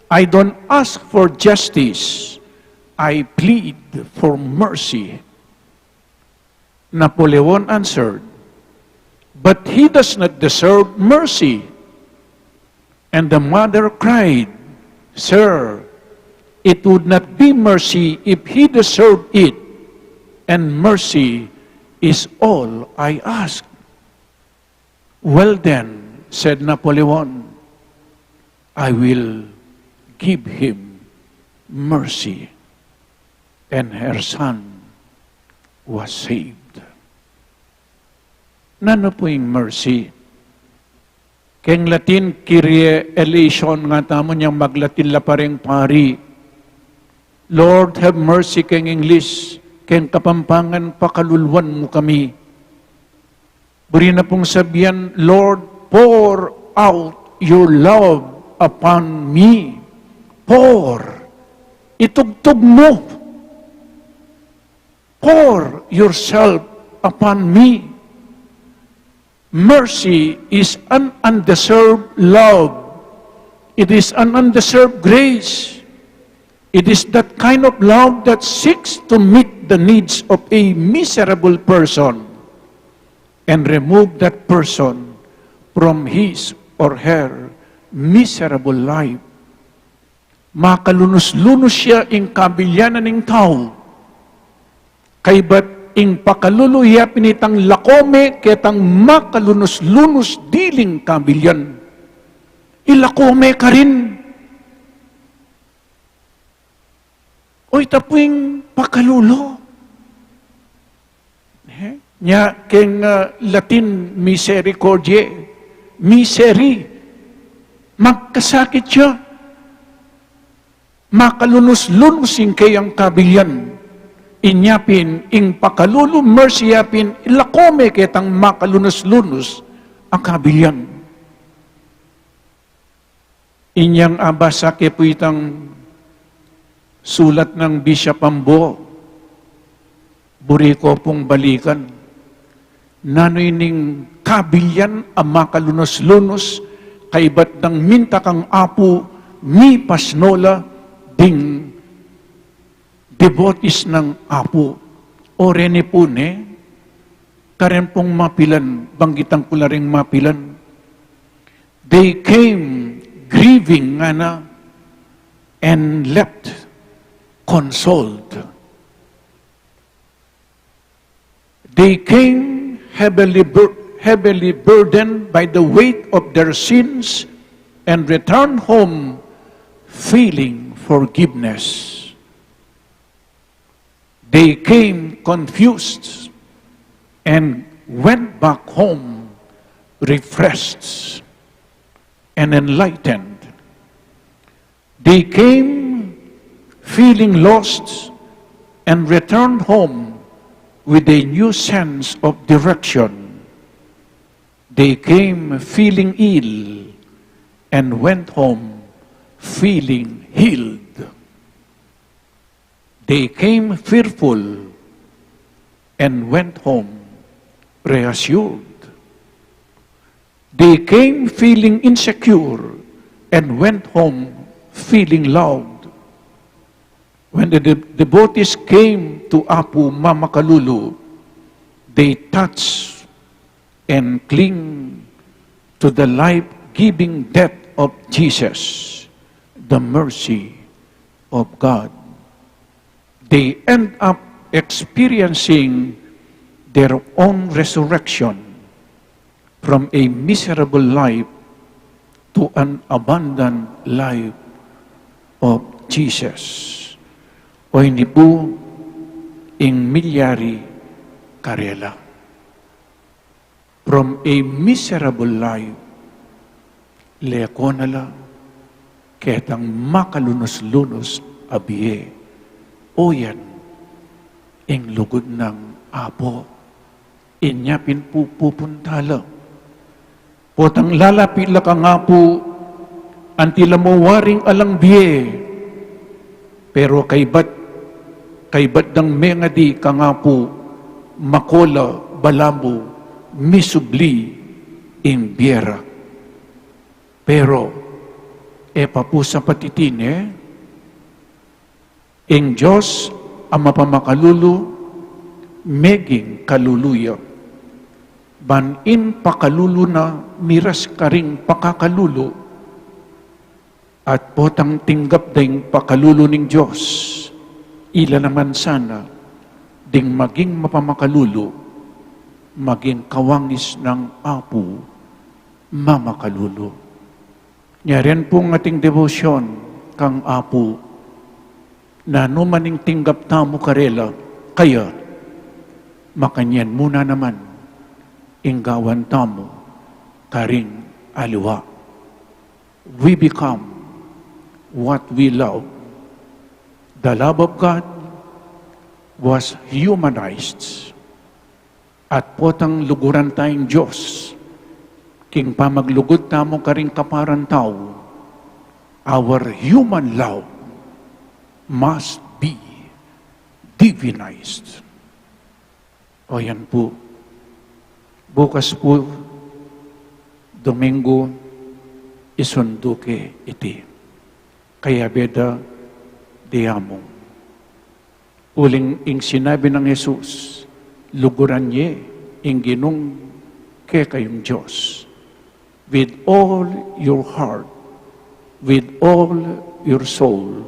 "I don't ask for justice, I plead for mercy." Napoleon answered, "But he does not deserve mercy." And the mother cried, "Sir, it would not be mercy if he deserved it, and mercy is all I ask." "Well then," said Napoleon, "I will give him mercy." And her son was saved. Nanu pu ing mercy? Keng Latin, Kyrie eleison, nga tamu nyang maglatin la pa ring pari. Lord, have mercy, keng English, keng Kapampangan, pakaluluan mu kami. Buri na pung sabian, "Lord, pour out your love upon me." Pour. Itugtug mu. Pour yourself upon me. Mercy is an undeserved love. It is an undeserved grace. It is that kind of love that seeks to meet the needs of a miserable person and remove that person from his or her miserable life. Makalunus-lunus ya ing kabilian ning tau. Kaybat ing pakalulu ya pin itang lako me ketang makalunus-lunus diling kabilian. Ilako me karin. O ita pu ing pakalulu. Eh? Nya keng, ah, Latin, misericordiae, miseri, magkasakit ya. Makalunus-lunus ing keyang kabilian. Inya pin, ing pakalulu, mercy ya pin, ilako me ketang makalunus-lunus a kabilian. Inyang abasa ke pu itang sulat nang Bishop Ambo, buri ko pung balikan. Nanu ining kabilian a makalunus-lunus, kaybat dang minta kang Apu, mipasno la ding devotees nang Apu. O reni pu ne, karen pung mapilan, banggitan ku la ring mapilan. They came grieving, ngana, and left consoled. They came heavily bur-, heavily burdened by the weight of their sins and returned home feeling forgiveness. They came confused and went back home refreshed and enlightened. They came feeling lost and returned home with a new sense of direction. They came feeling ill and went home feeling healed. They came fearful and went home reassured. They came feeling insecure and went home feeling loved. When the de-, devotees came to Apu Mamakalulu, they touch and cling to the life-giving death of Jesus, the mercy of God. They end up experiencing their own resurrection from a miserable life to an abundant life of Jesus. O ini pu ing milyari karela. From a miserable life, leko na la ketang makalunus-lunus a bie. O yan ing lugud nang Apu. Inya pin pu pupunta la. Potang lalapit la kang Apu, anti la mu waring alang bie. Pero kaybat, kaybat dang mengadi kang Apu, makola, balamu, misubli ing bie ra. Pero e pa pu sapat iti ne, ing Dios a mapamakalulu meging kalulu ya. Ban ing pakalulu na miras karing pakakalulu, at potang tinggap da ing pakalulu ning Dios, ila naman sana ding maging mapamakalulu, maging kawangis nang Apu Mamakalulu. Nya rin pung ating debosyon kang Apu, nanu man ing tinggap tamu karela, kaya makanyan mu na naman ing gawan tamu karing aliwa. We become what we love. The love of God was humanized. At potang luguran tayang Dios, king pamaglugud tamu karing kaparang tau, our human love must be divinized. O yan pu, bukas pu, Domingo, isundu ke iti. Kayabe da, Diamung. Uling ing sinabi nang Jesus, luguran ye ing Ginung kekayung Dios with all your heart, with all your soul,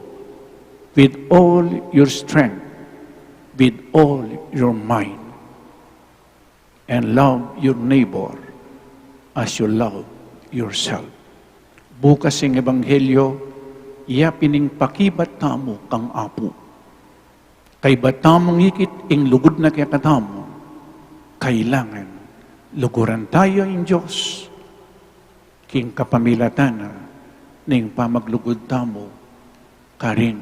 with all your strength, with all your mind. And love your neighbor as you love yourself. Bukas ing ebanghelyo, ya pin ing pakibat tamu kang Apu. Kaybat tamung ikit ing lugud na kekatamu, kailangan luguran taya ing Dios king kapamilatan na ning pamaglugud tamu karing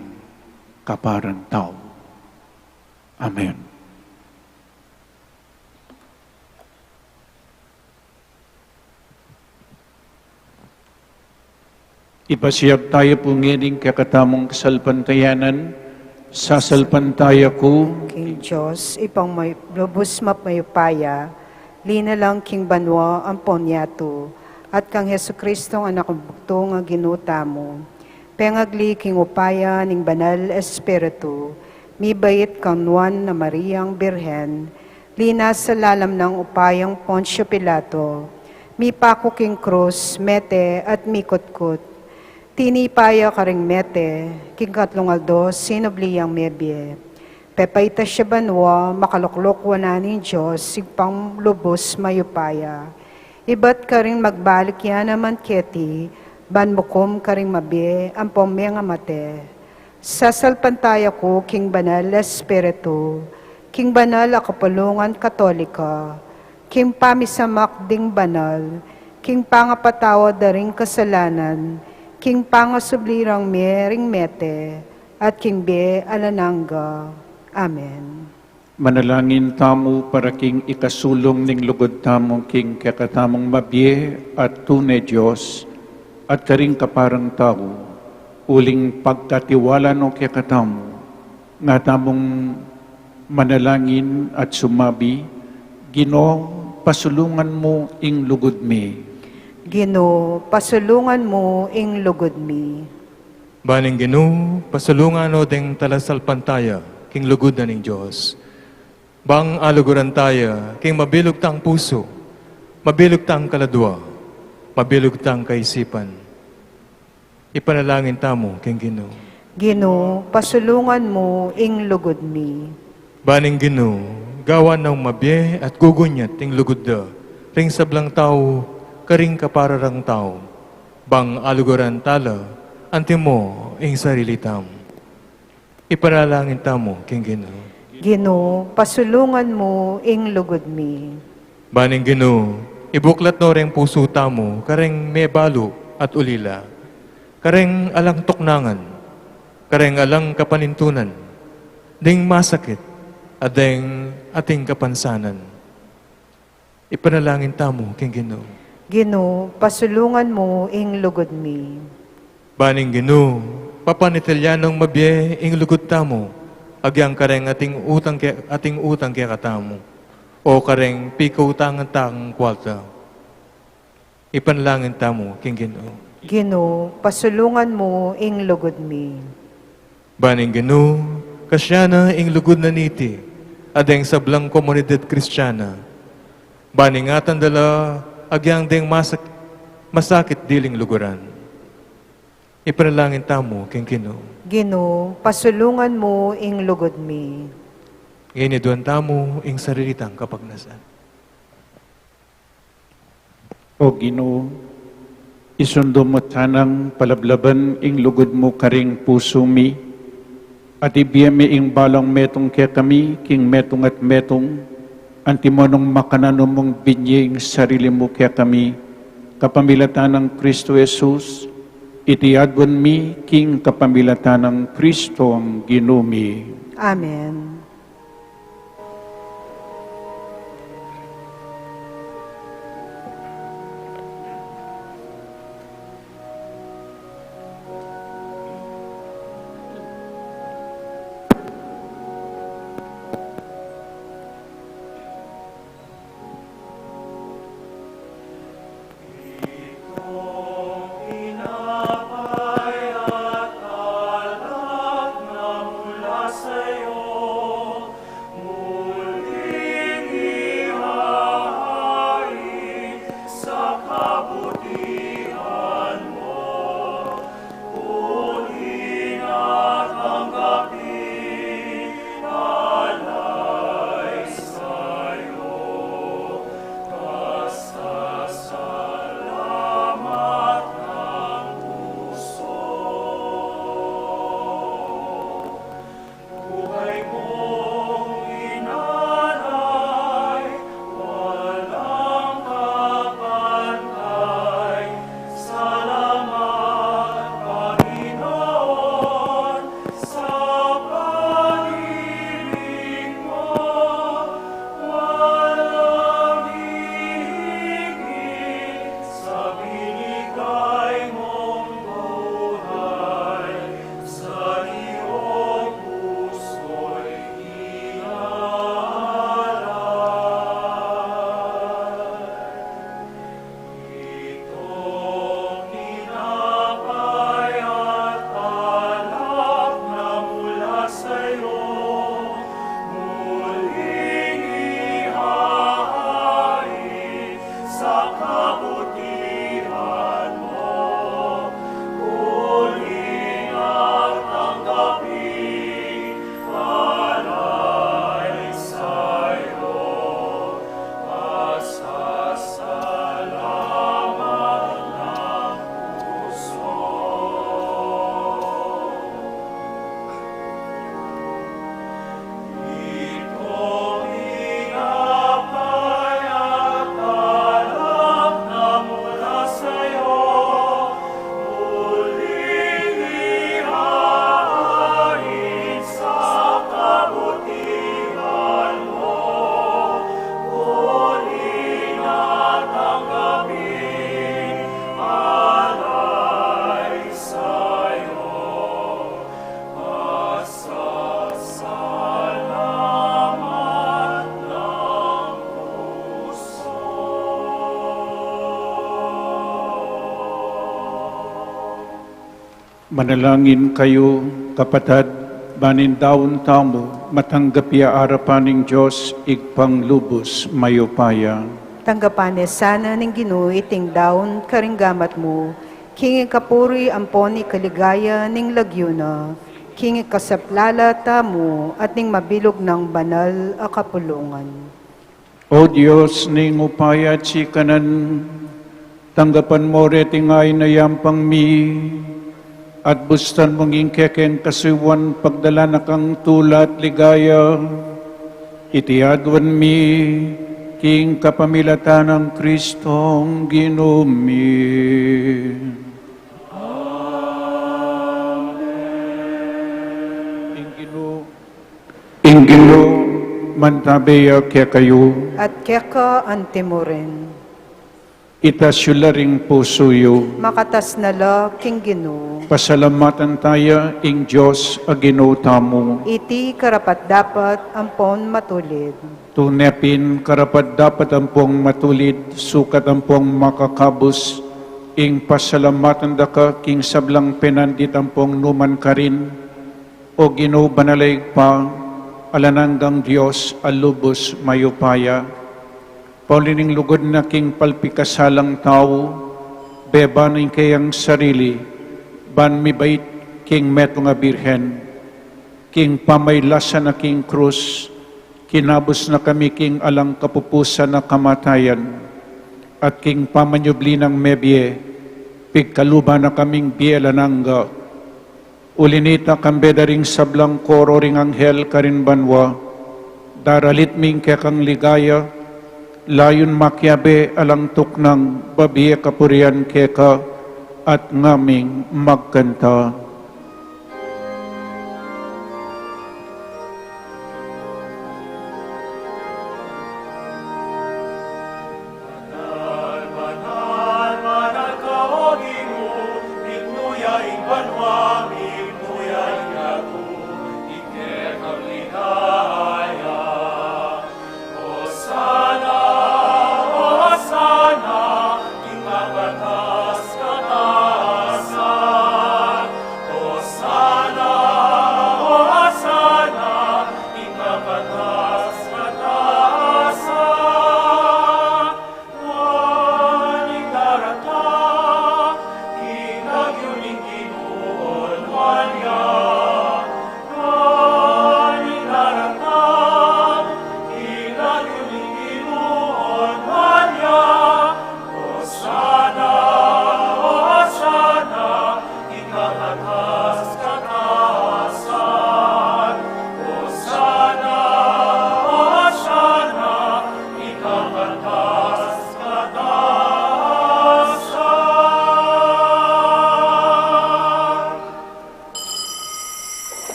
kaparang tau. Amen. Ipasiag taya pu ngening kekatamung kasalpantayanan, sasalpantaya ku king Dios, Ibpang may-, lubus mayupaya, linalang king banua ampon yatu, at kang Jesucristong Anak nang bugtung a Ginu tamu, pengagli king upaya ning Banal Espiritu, mibait kang Nuan a Mariang Birhen, linasa lalam nang upayang Poncio Pilato, mipaku king krus, mete at mikutkut. Tinipa ya karing mete, king katlung aldo sinubli yang mebie. Pepaitas ya banua, makalukluk wanan ning Dios, Ibpang lubus mayupaya. Ibat karin magbalik ya naman keti, ban mukum karing mabie ampon mengamate. Sasalpantaya ku king Banal a Espiritu, king banal a kapulungan Katolika, king pamisamak ding banal, king pangapatawad da ring kasalanan, king pangasubli rang mie ring mete, at king bie alang angga. Amen. Manalangin tamu para king ikasulung ning lugud tamu king kekatamung mabie at tune Dios, at karing kaparang tau, uling pagkatiwala no kekatamu, nga tamung manalangin at sumabi, Ginu, pasulungan mu ing lugud mi. Ginu, pasulungan mu ing lugud mi. Ban ing Ginu, pasulungan no deng talasalpantaya king lugud na ning Dios. Bang aluguran taya king mabilug tang pusu, mabilug tang kaladua, mabilug tang kaisipan. Ipanalangin tamu king Ginu. Ginu, pasulungan mu ing lugud mi. Ban ing Ginu, gawan nang mabie at gugunyat ing lugud da ring sablang tau karing kaparang tau. Bang aluguran tala antimo ing sarili tamu. Ipanalangin tamu king Ginu. Ginu, pasulungan mu ing lugud mi. Ban ing Ginu, ibuklat no reng pusu tamu kareng mebalu at ulila, kareng alang tuknangan, kareng alang kapanintunan, ding masakit, at deng ating kapansanan. Ipanalangin tamu king Ginu. Ginu, pasulungan mu ing lugud mi. Ban ing Ginu, papanitilyan nong mabie ing lugud tamu, agyang kareng ating utang ke, ating utang kekatamu, o kareng pikautangan tang kuarta. Ipanalangin tamu king Ginu. Ginu, pasulungan mu ing lugud mi. Ban ing Ginu, kasya na ing lugud na niti, at deng sablang komunidad Kristiana. Ban ingatan da la agyang deng masak-, masakit diling luguran. Ipanalangin tamu king Ginu. Ginu, pasulungan mu ing lugud mi. Ngeni aduan tamu ing sarili tang kapagnasan. O Ginu, isundu mu tanang palablaban ing lugud mu karing pusu mi, at ibie mi ing balang metung kekami king metung at metung, antimo nung makananu mung binye ing sarili mu kekami, kapamilatan nang Kristo Jesus, iti aduan mi king kapamilatan nang Kristong Ginu mi. Amen. Sayo, muling ihain sa kabutihan mo, uli na tanggapin palay sayo. Pasasalamat ng puso. Buhay mong inalay, walang kapantay. Salamat, Panginoon, sa pag-ibig mo. Walang hihigit sa binigay mong buhay. Sa iyong puso'y inalay. Itong tinapay at alak na mula sa'yo, muling ihain sa kabutihan mo, uli na tanggapin palay sa'yo. Pasasalamat ng puso. Itong tinapay at alak na mula sa'yo, muling ihain sa kabutihan mo, uli na tanggapin palay sa'yo. Pasasalamat ng puso. Manalangin kayu, kapatad, ban ing daun tamu matanggap ya arapan ning Dios, Ibpang lubus mayupaya. Tanggapan na sana ning Ginu iting daun karing gamat mu, king ikapuri ampon ikaligaya ning lagyu na, king ikasaplala tamu at ning mabilug nang banal a kapulungan. O Dios, ning upaya at sikanan, tanggapan mo reting ain a yampang mi, at bustan mung ing kekeng kasuyuan pagdalan na kang tula at ligaya. Iti aduan mi king kapamilatan nang Kristong Ginu mi. Amen. Ing Ginu, ing Ginu mantabe ya kekayu. At keka anti mu rin. Itas yu la ring pusu yu. Makatas na la king Ginu. Pasalamatan taya ing Dios a Ginu tamu. Iti karapat-dapat ampon matulid. Tune pin karapat-dapat ampong matulid, sukat ampong makakabus, ing pasalamatan da ka king sablang penandit ampong nu man karin, O Ginu, banal a Ibpa, alang anggang Dios a lubus mayupaya. Pauli ning lugud na king palpikasalang tau, beba na ing keyang sarili, ban mibait king metung a birhen. King pamailasa na king krus, kinabus na kami king alang kapupusan a kamatayan, at king pamanyubli nang mebie, pigkaluban na kaming bie alang angga. Uli nita, kambe da ring sablang koro ring anghel karin banua, daralit mi ing kekang ligaya, layun makiabe alang tuknang babie kapurian keka, at ngaming magkanta. Banal, banal, banal ka, O Ginu, mitmu ya ing banua, mitmu ya ing yatu, ing kekang ligaya. Hosana, Hosana, king kapatas-katasan.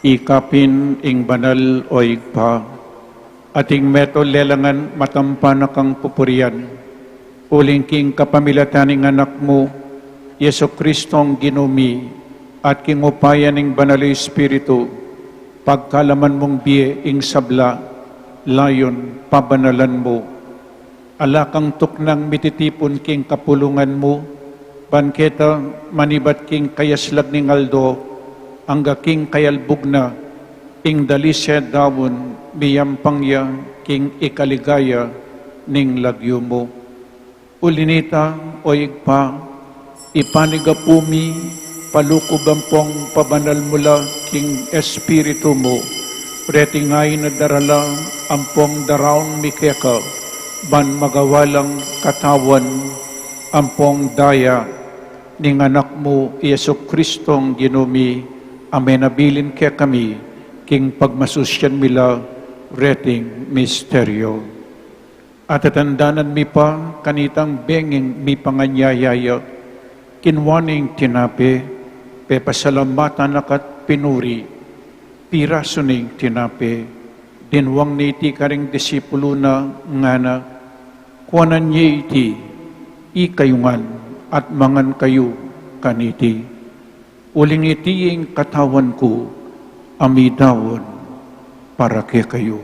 Ika pin ing banal, o Ibpa, at ing metung lelangan matampa na kang pupurian, uling king kapamilatan ning Anak mu, Jesucristong Ginu mi, at king upaya ning Banal Espiritu, pagkalaman mung bie ing sabla, layun pabanalan mu. Ala kang tuknang mititipun king kapulungan mu, ban keta manibat king kayaslag ning aldo, angga king kayalbug na, ing dalise daun miyampang ya king ikaligaya ning lagyu mu. Uli nita, o Ibpa, ipanigapu mi, palukuban pong pabanal mu la king Espiritu mu, reting ain a darala ampong daraun mi keka, ban magawa lang katawan ampong daya ning Anak mu, Jesucristong Ginu mi, a menabilin kekami, king pagmasusian mi la reting misteryo. Atatandanan mi pa kanitang benging mipanganyaya ya, kinua ne ing tinape, pepasalamatan na ka't pinuri, pirasu ne ing tinape, dinwang ne iti karing disipulu na, ngana, kuanan ye iti, ikayu ngan, at mangan kayu kaniti. Uling iti ing katawan ku, a midaun para kekayu.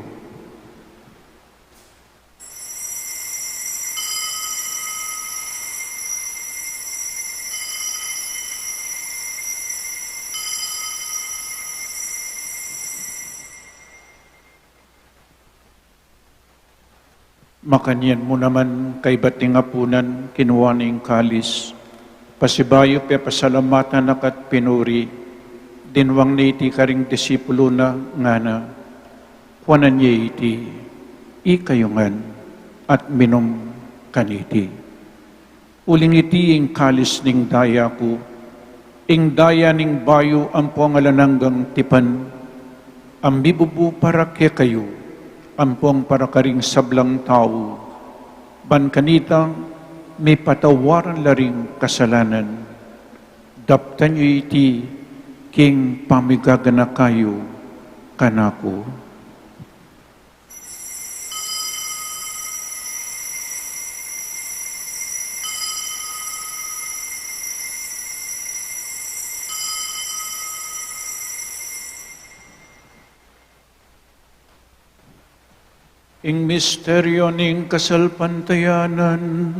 Makanyan mu naman kaybat ning apunan, kinua ne ing kalis, pasibayu pepasalamatan na ka't pinuri, dinwang ne iti karing disipulu na, ngana, kuanan ye iti, ikayu ngan, at minum kaniti. Uling iti ing kalis ning daya ku, ing daya ning bayu ampong alang anggang tipan, a mibubu para kekayu, ampong para karing sablang tau, ban kanita mipatawaran la ring kasalanan. Daptan yu iti king pamigaganaka yu kanaku. Ing misteryo ning kasalpantayanan.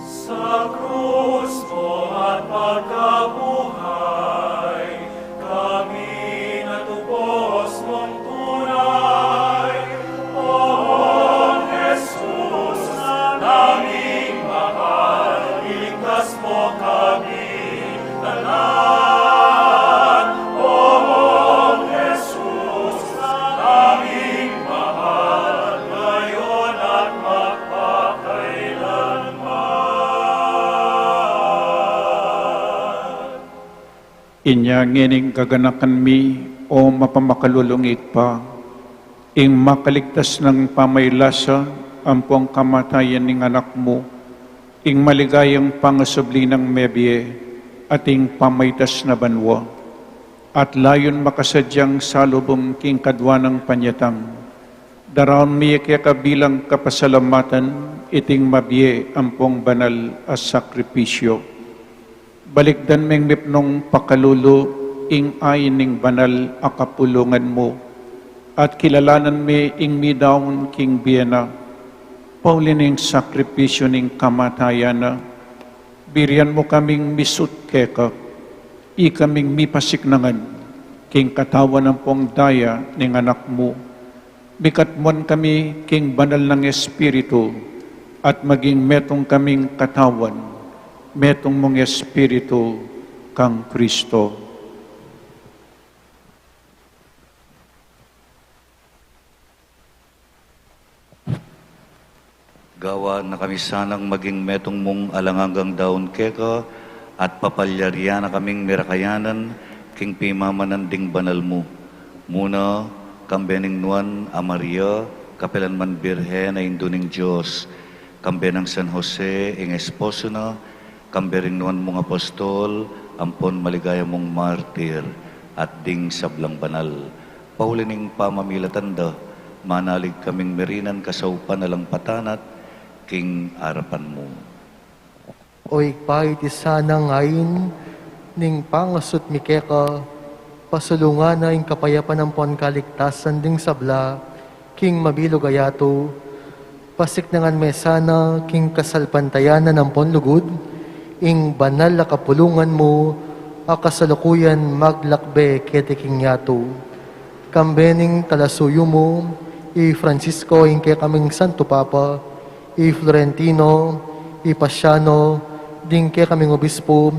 Sa krus mo at pagkabuhay, kami natubos mong tunay. O Jesus naming mahal, iligtas mo kami. Tanan, o Jesus, naming mahal, ngayon at magpakailanman. Inya ngening gaganakan mi, o mapamakalulung Ibpa, ing makaligtas nang pamaylasa ampong kamatayan ning Anak mu, ing maligayang pangasubli nang mebie, at ing pamaitas na banua, at layun makasadyang salubung king kadua nang panyatang, daraun mi keka bilang kapasalamatan iting mabie ampong banal a sakripisyo. Balikdan ming mipnung pakalulu ing ain ning banal a kapulungan mu, at kilalanan mi ing midaun king bie na, pauli ning sakripisyo ning kamatayan na, birian mu kaming misut keka, ikaming mipasiknangan king katawan ampong daya ning Anak mu, mikatmuan kami king banal nang Espiritu, at maging metung kaming katawan, metung mung Espiritu kang Kristo. Gawan na kami sanang maging metung mung alang anggang daun keka, at papalyarian na kaming mirakayanan king pimamanan ding banal mu. Muna, kambe ning Nuan a Maria, kapilan man Birhen a Indu ning Dios, kambe nang San Jose, ing esposo na, Kambe ring nuan mung apostol, ampon maligaya mung martir, at ding sablang banal. Pauli ning pamamilatan da, manalig kaming merinan kasaupan alang patanat king arapan mu. O Ibpa, iti sanang ain ning pangasut mi keka, pasulungan na ing kapayapan ampon kaligtasan ding sabla king mabilug a yatu. Pasiknangan me sana king kasalpantayanan ampon lugud ing banal a kapulungan mu a kasalukuyan maglakbe keti king yatu. Kambe ning talasuyu mu, i Francisco, ing kekaming Santo Papa, i Florentino, i Pasiano, ding kekaming obispo,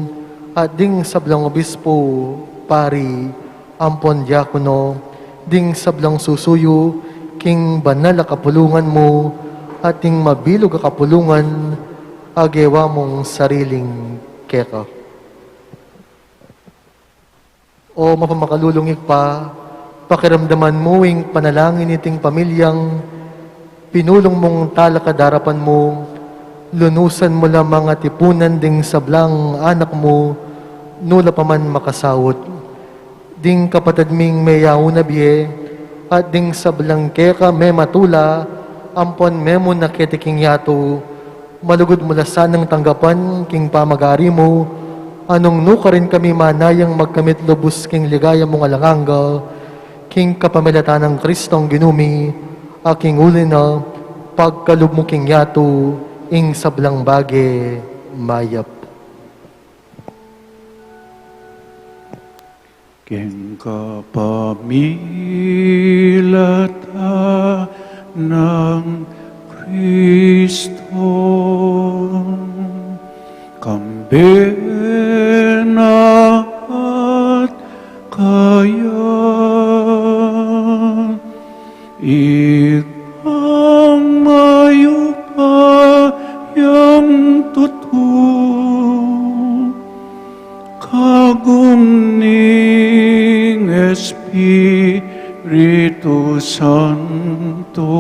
at ding sablang obispo, pari, ampon diakono, ding sablang susuyu king banal a kapulungan mu, at ding mabilug a kapulungan a gewa mung sariling keka. O mapamakalulung Ibpa, pakiramdaman mu ing panalangin niting pamilyang pinulung mung talakad arapan mu, lunusan mu la mang atipunan ding sablang anak mu, nu la pa man makasaut. Ding kapatad ming meyaun a bie, at ding sablang keka mematula, ampon memuna keti king yatu, malugud mu la sanang tanggapan king pamagari mu, a nung nukarin kami manayang magkamit lubus king ligaya mung alang angga, king kapamilatan nang Kristong Ginu mi, a king uli na, pagkalub mu king yatu, ing sablang bage mayap. King kapamilatan nang Kristo, kambe na at kaya, Ibpang mayupayang tutu, kagum ning Espiritu Santo,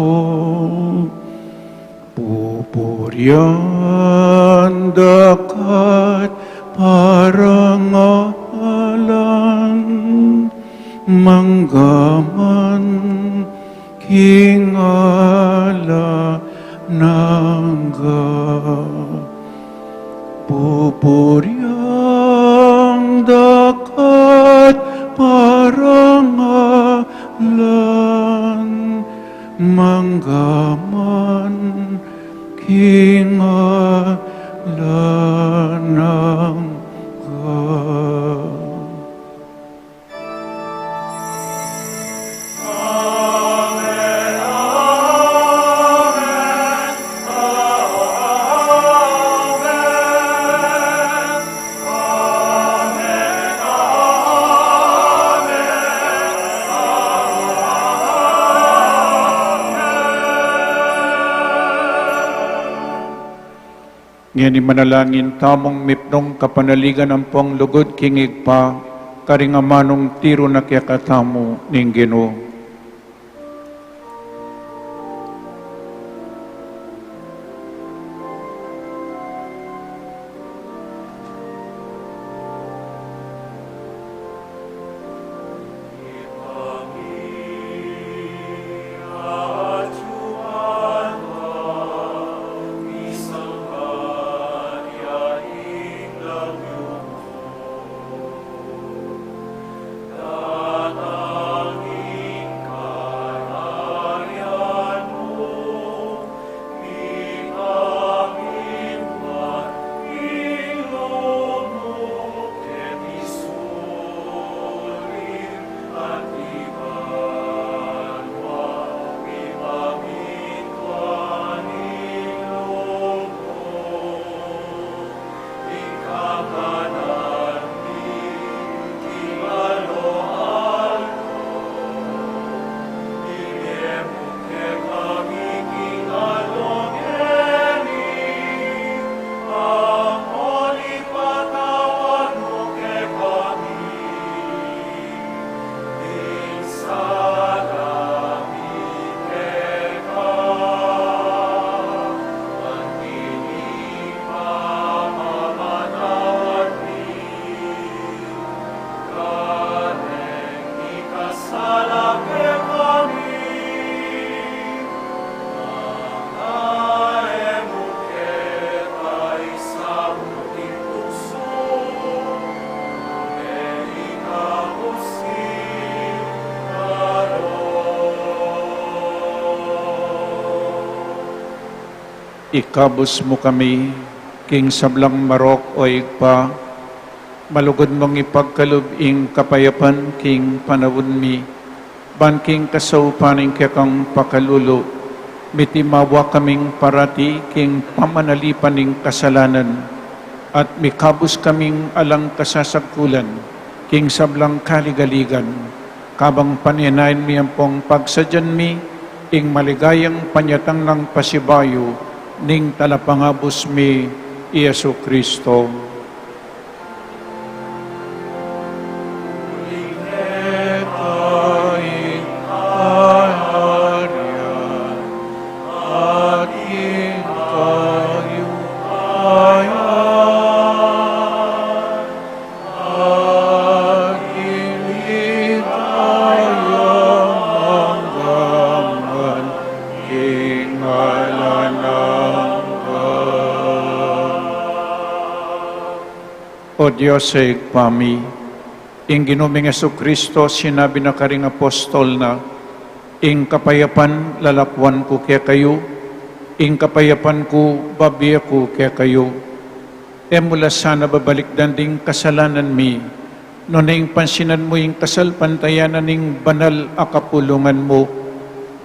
pupurian da ka at parangalan, mangga man king alang angga. Pupurian da ka at parangalan, mangga man king alang angga. Ngeni manalangin tamung mipnung kapanaligan ampong lugud king Ibpa, karing amanung tiru na kekatamu ning Ginu. Ikabus mu kami king sablang marok, o Ibpa, malugud mung ipagkalub ing kapayapan king panaun mi, ban king kasaupan ning kekang pakalulu, mitimawa kaming parati king pamanalipan ning kasalanan, at mikabus kaming alang kasasagkulan king sablang kaligaligan, kabang panenayan mi ampong pagsadyan mi ing maligayang panyatang nang pasibayu ning Talapangabus mi, i Jesu Cristo. Agilit tayo hanggang king alang angga. O Dios, Ibpa mi, ing Ginu ming Jesu-Cristo, sinabi na karing apostol na, "Ing kapayapan lalakuan ku kekayu, ing kapayapan ku babie ku kekayu." E mu la sana babalikdan ding kasalanan mi, nune ing pansinan mu ing kasalpantayanan ning banal a kapulungan mu.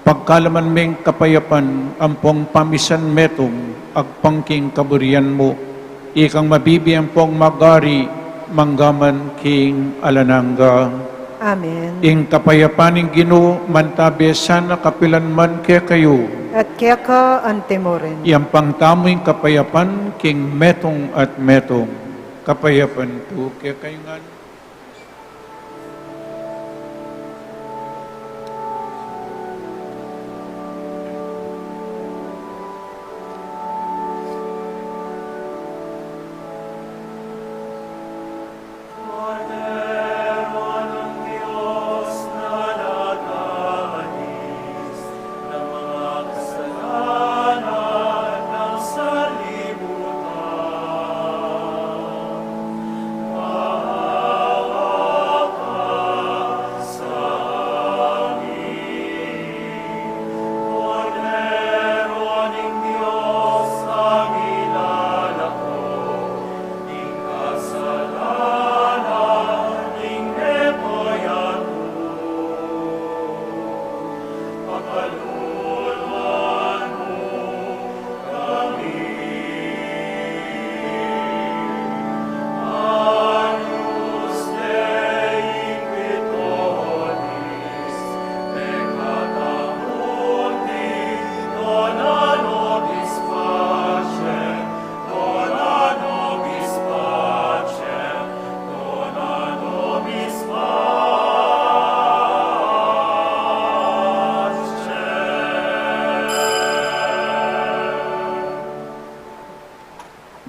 Pagkalaman meng kapayapan ampong pamisan metung agpang king kaburian mu, ikang mabibie ampong magari manggaman king alang angga. Amen. Ing kapayapan ning Ginu mantabe sana kapilan man kekayu. At keka antimurin. Iyampang tamu ing kapayapan king metung at metung. Kapayapan pu kekayu ngan.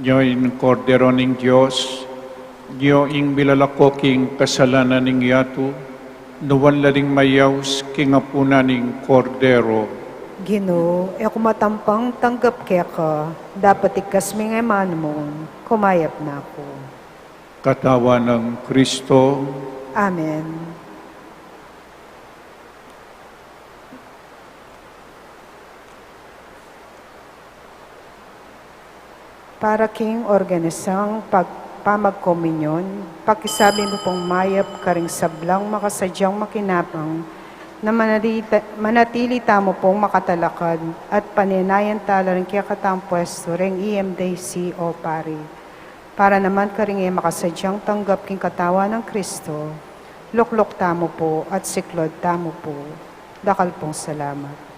Nyo ing Kordero ning Dios, nyo ing milalako king kasalanan ning yatu, nuan la ding mayaus king apunan ning Kordero. Ginu, e ku matampang tanggap keka, dapot ikasmu ing manu mu, kumayap na ku. Katawan nang Kristo. Amen. Para king organisang pag-, pamagkomunyon, pakisabi mu pong mayap karing sablang makasadyang makinabang, na manatili ta-, manatili tamu pong makatalakad at panenayan tala ring kekatang pwestu ring E M D C o pari. Para naman karing e makasadyang tanggap king katawan nang Kristo, lukluk tamu pu at siklaud tamu pu. Dakal pung salamat.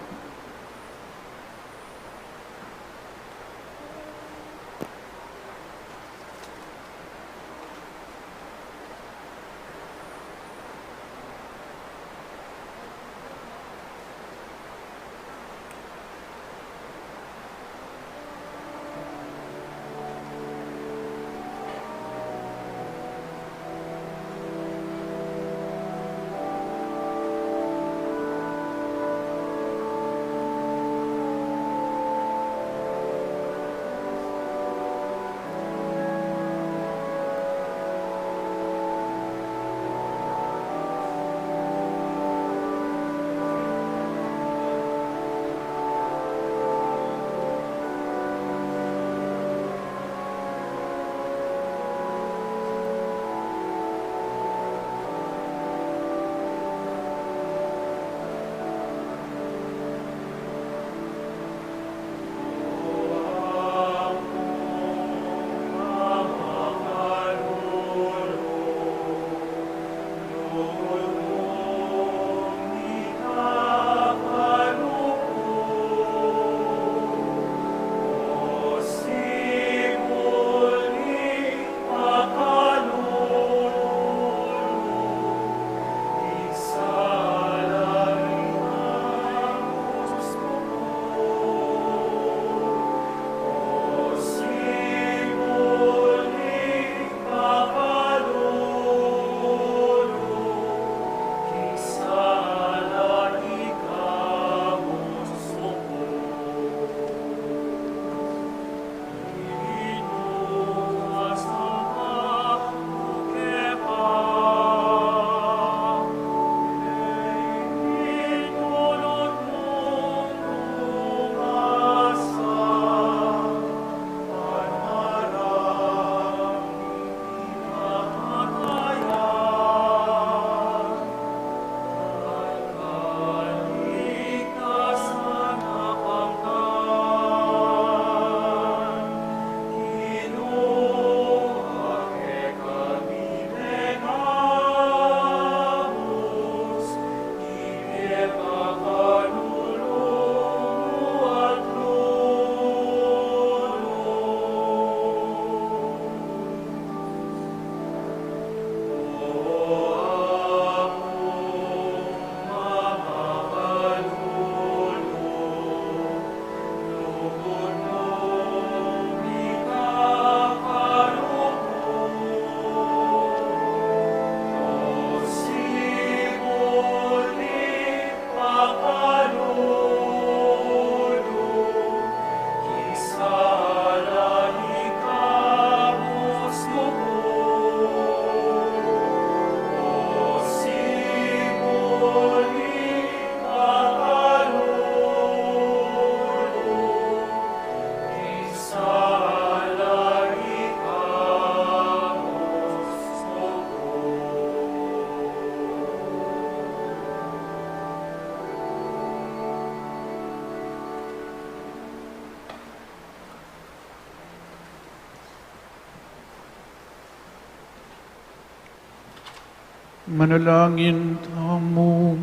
Manalangin tamu.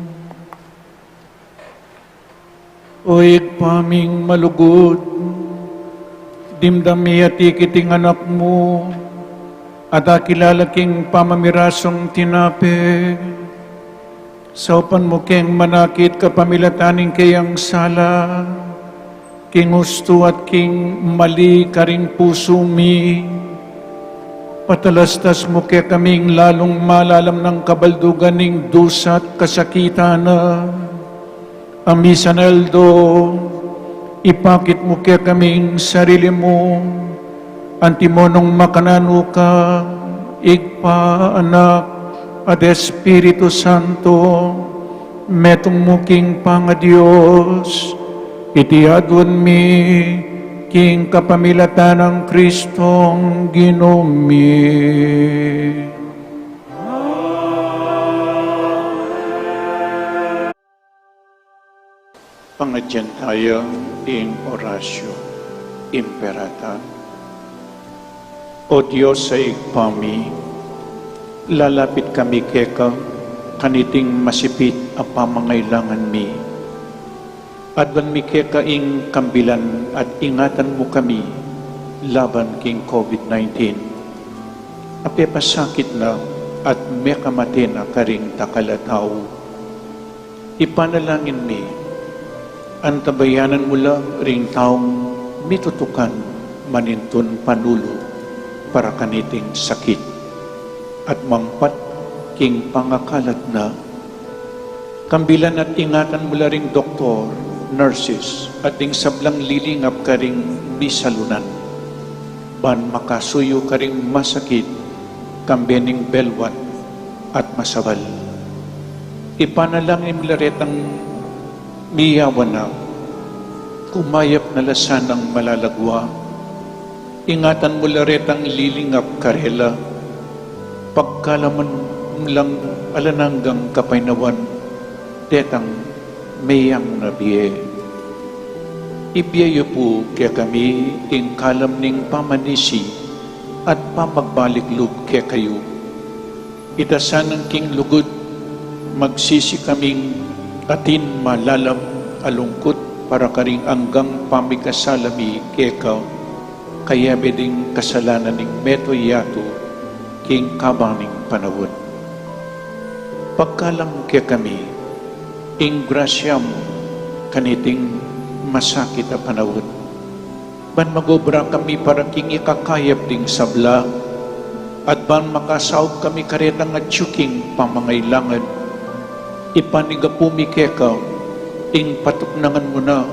O Ibpa ming malugud, dimdam mi at ikit ing Anak mu, at akilala king pamamirasung tinape, saupan mu keng manakit kapamilatan ning keyang sala, king ustu at king mali karing pusu mi. Patalastas mu kekaming lalung malalam nang kabaldugan ning dusa at kasakitan na. A misan aldo, ipakit mu kekaming sarili mu, antimo nung makananu ka, Ibpa, Anak, at Espiritu Santo, metung mu king pangaDios, iti aduan mi king kapamilatan nang Kristong Ginu mi. Pangadyan taya ing Oratio Imperata. O Dios a Ibpa mi, lalapit kami keka kaniting masipit a pamangailangan mi. Aduan mi keka ing kambilan at ingatan mu kami laban king COVID nineteen. A pepasakit na at mekamate na karing dakal a tau. Ipanalangin mi, antabayanan mu la ring taung mitutukan manintun panulu para kaniting sakit at mampat king pangakalat na. Kambilan at ingatan mu la ring doktor, nurses, at ding sablang lilingap karing misalunan, ban makasuyu karing masakit, kambe ning belwan at masabal. Ipanalangin mu la retang miyawan na, kumayap na la sanang malagwa. Ingatan mu la retang lilingap karela, pagkalaman mu lang alang anggang kapaynawan detang meyang na bie. Ibie yu pu kekami ing kalam ning pamanisi at pamagbalik lub kekayu. Ita sanang king lugud, magsisi kaming atin malalam a lungkut para karing anggang pamikasala mi keka, kayabe ding kasalanan ning meto yatu king kabang ning panaun. Pagkalam kekami ing grasya mu kaniting masakit a panaun, ban mag-obra kami para king ikakayap ding sabla, at ban makasaup kami karetang atyu king pamangailangan. Ipanigapu mi keka ing patuknangan mu na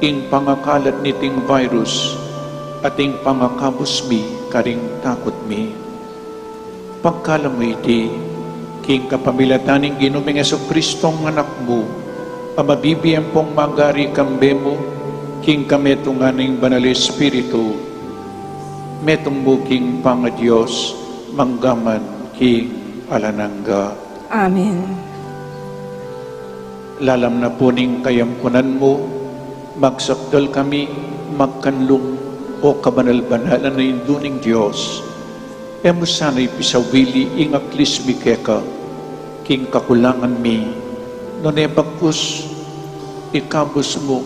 ing pangakalat niting virus at ing pangakabus mi karing takut mi. Pagkalam mu iti king kapamilatan ning Ginu ming Jesucristo, Anak mu, a mabibie ampong magari kambe mu king kametungan ning Banal Espiritu, metung mu king pangaDios, mangga man king alang angga. Amen. Lalam na pu ning kayampunan mu, magsakdal kami magkanlung, o kabanal-banalan a Indu ning Dios. E mu sana ipisawili ing aklis mi keka king kakulangan mi, nune bagkus ikabus mu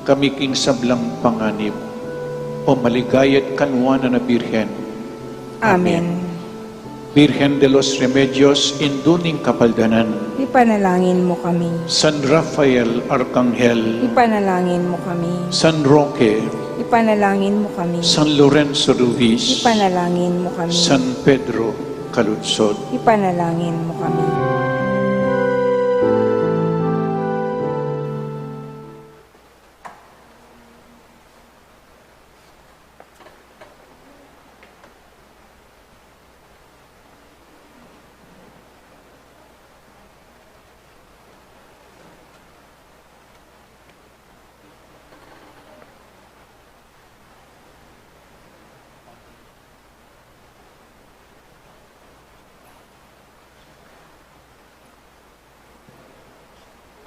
kami king sablang panganib, o maligaya at kanuanan a Birhen. Amen. Amen. Birhen de los Remedios, Indu ning Kapaldanan, ipanalangin mu kami. San Rafael Arkanghel, ipanalangin mu kami. San Roque, ipanalangin mu kami. San Lorenzo Ruiz, ipanalangin mu kami. San Pedro Calungsod, ipanalangin mu kami.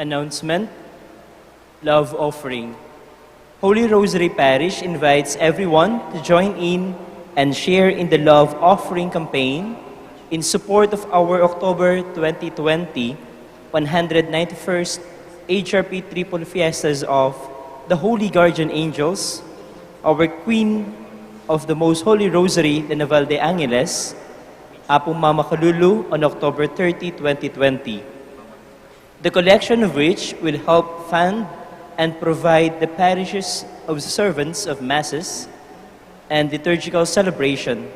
Announcement. Love offering. Holy Rosary Parish invites everyone to join in and share in the love offering campaign In support of our October twenty twenty, one hundred ninety-first H R P Triple Fiestas of the Holy Guardian Angels, our Queen of the Most Holy Rosary, the Naval de Angeles, Apung Mama Kalulu, on October thirty, twenty twenty. The collection of which will help fund and provide the parish's observance of masses and liturgical celebration,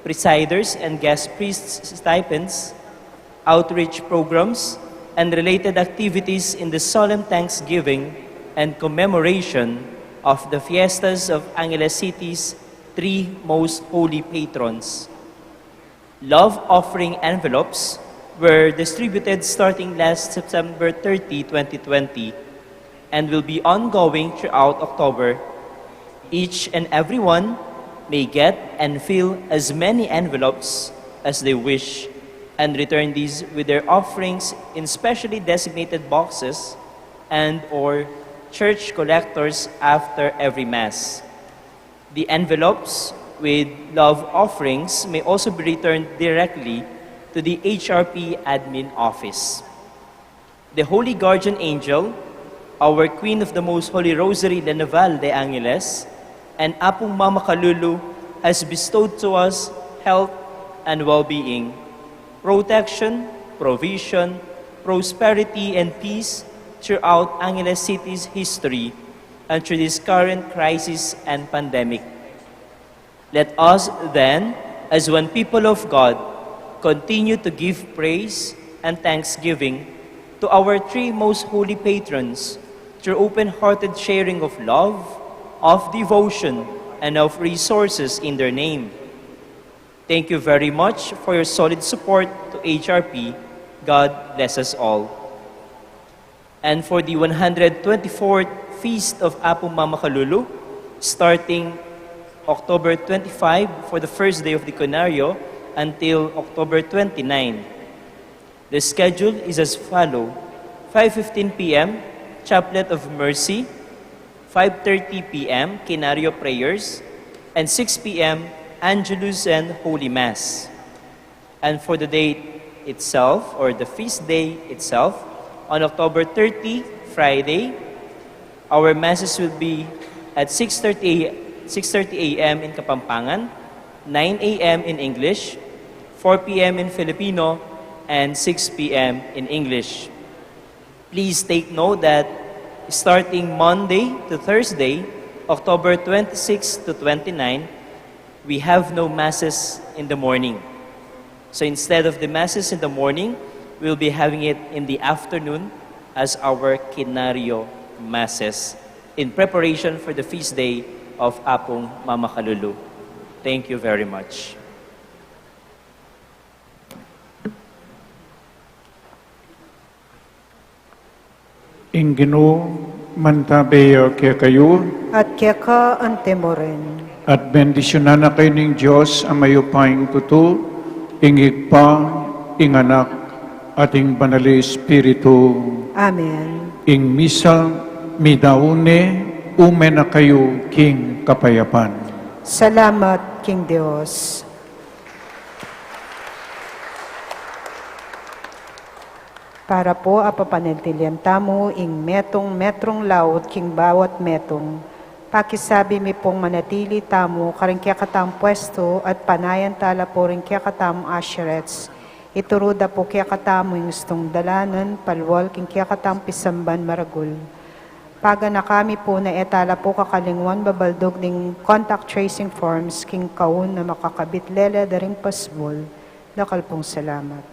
presiders and guest priests' stipends, outreach programs, and related activities in the solemn thanksgiving and commemoration of the fiestas of Angeles City's three most holy patrons. Love offering envelopes were distributed starting last September thirty, twenty twenty, and will be ongoing throughout October. Each and every one may get and fill as many envelopes as they wish and return these with their offerings in specially designated boxes and or church collectors after every Mass. The envelopes with love offerings may also be returned directly to the H R P admin office. The Holy Guardian Angel, our Queen of the Most Holy Rosary, La Naval de Angeles, and Apung Mama Kalulu has bestowed to us health and well-being, protection, provision, prosperity, and peace throughout Angeles City's history and through this current crisis and pandemic. Let us, then, as one people of God, continue to give praise and thanksgiving to our three most holy patrons through open-hearted sharing of love, of devotion, and of resources in their name. Thank you very much for your solid support to H R P. God bless us all. And for the one hundred twenty-fourth Feast of Apung Mama Kalulu, starting October twenty-five for the first day of Deconario until October twenty-nine. The schedule is as follow: five fifteen P M, Chaplet of Mercy, five thirty P M, Quinario prayers, and six P M, Angelus and Holy Mass. And for the date itself, or the feast day itself, on October thirty, Friday, our masses will be at six thirty, six thirty A M in Kapampangan, nine A M in English, four P M in Filipino, and six P M in English. Please take note that starting Monday to Thursday, October twenty-six to twenty-nine, we have no masses in the morning. So instead of the masses in the morning, we'll be having it in the afternoon as our Quinario masses in preparation for the feast day of Apung Mama Kalulu. Thank you very much. Ing Ginu mantabe ya kekayu. At keka anti mu rin. At bendisyunan na kayu ning Dios a mayupayang tutu, ing Ibpa, ing Anak, at ing Banal a Espiritu. Amen. Ing misa midaun ne, ume na kayu king kapayapan. Salamat king Dios. Para po a papanatilian tamu ing metung metrung laut king bawat metung, pakisabi mi pung manatili tamu karing kekatamung pwestu at panayan tala pu ring kekatamung usherettes. Ituru da pu kekatamu ing istung dalanan palual king kekatamung pisamban maragul. Paganaka mi pu na e tala pu kakalingwan babaldug ding contact tracing forms king kaun a makakabit lele da ring pasbul. Dakal pung salamat.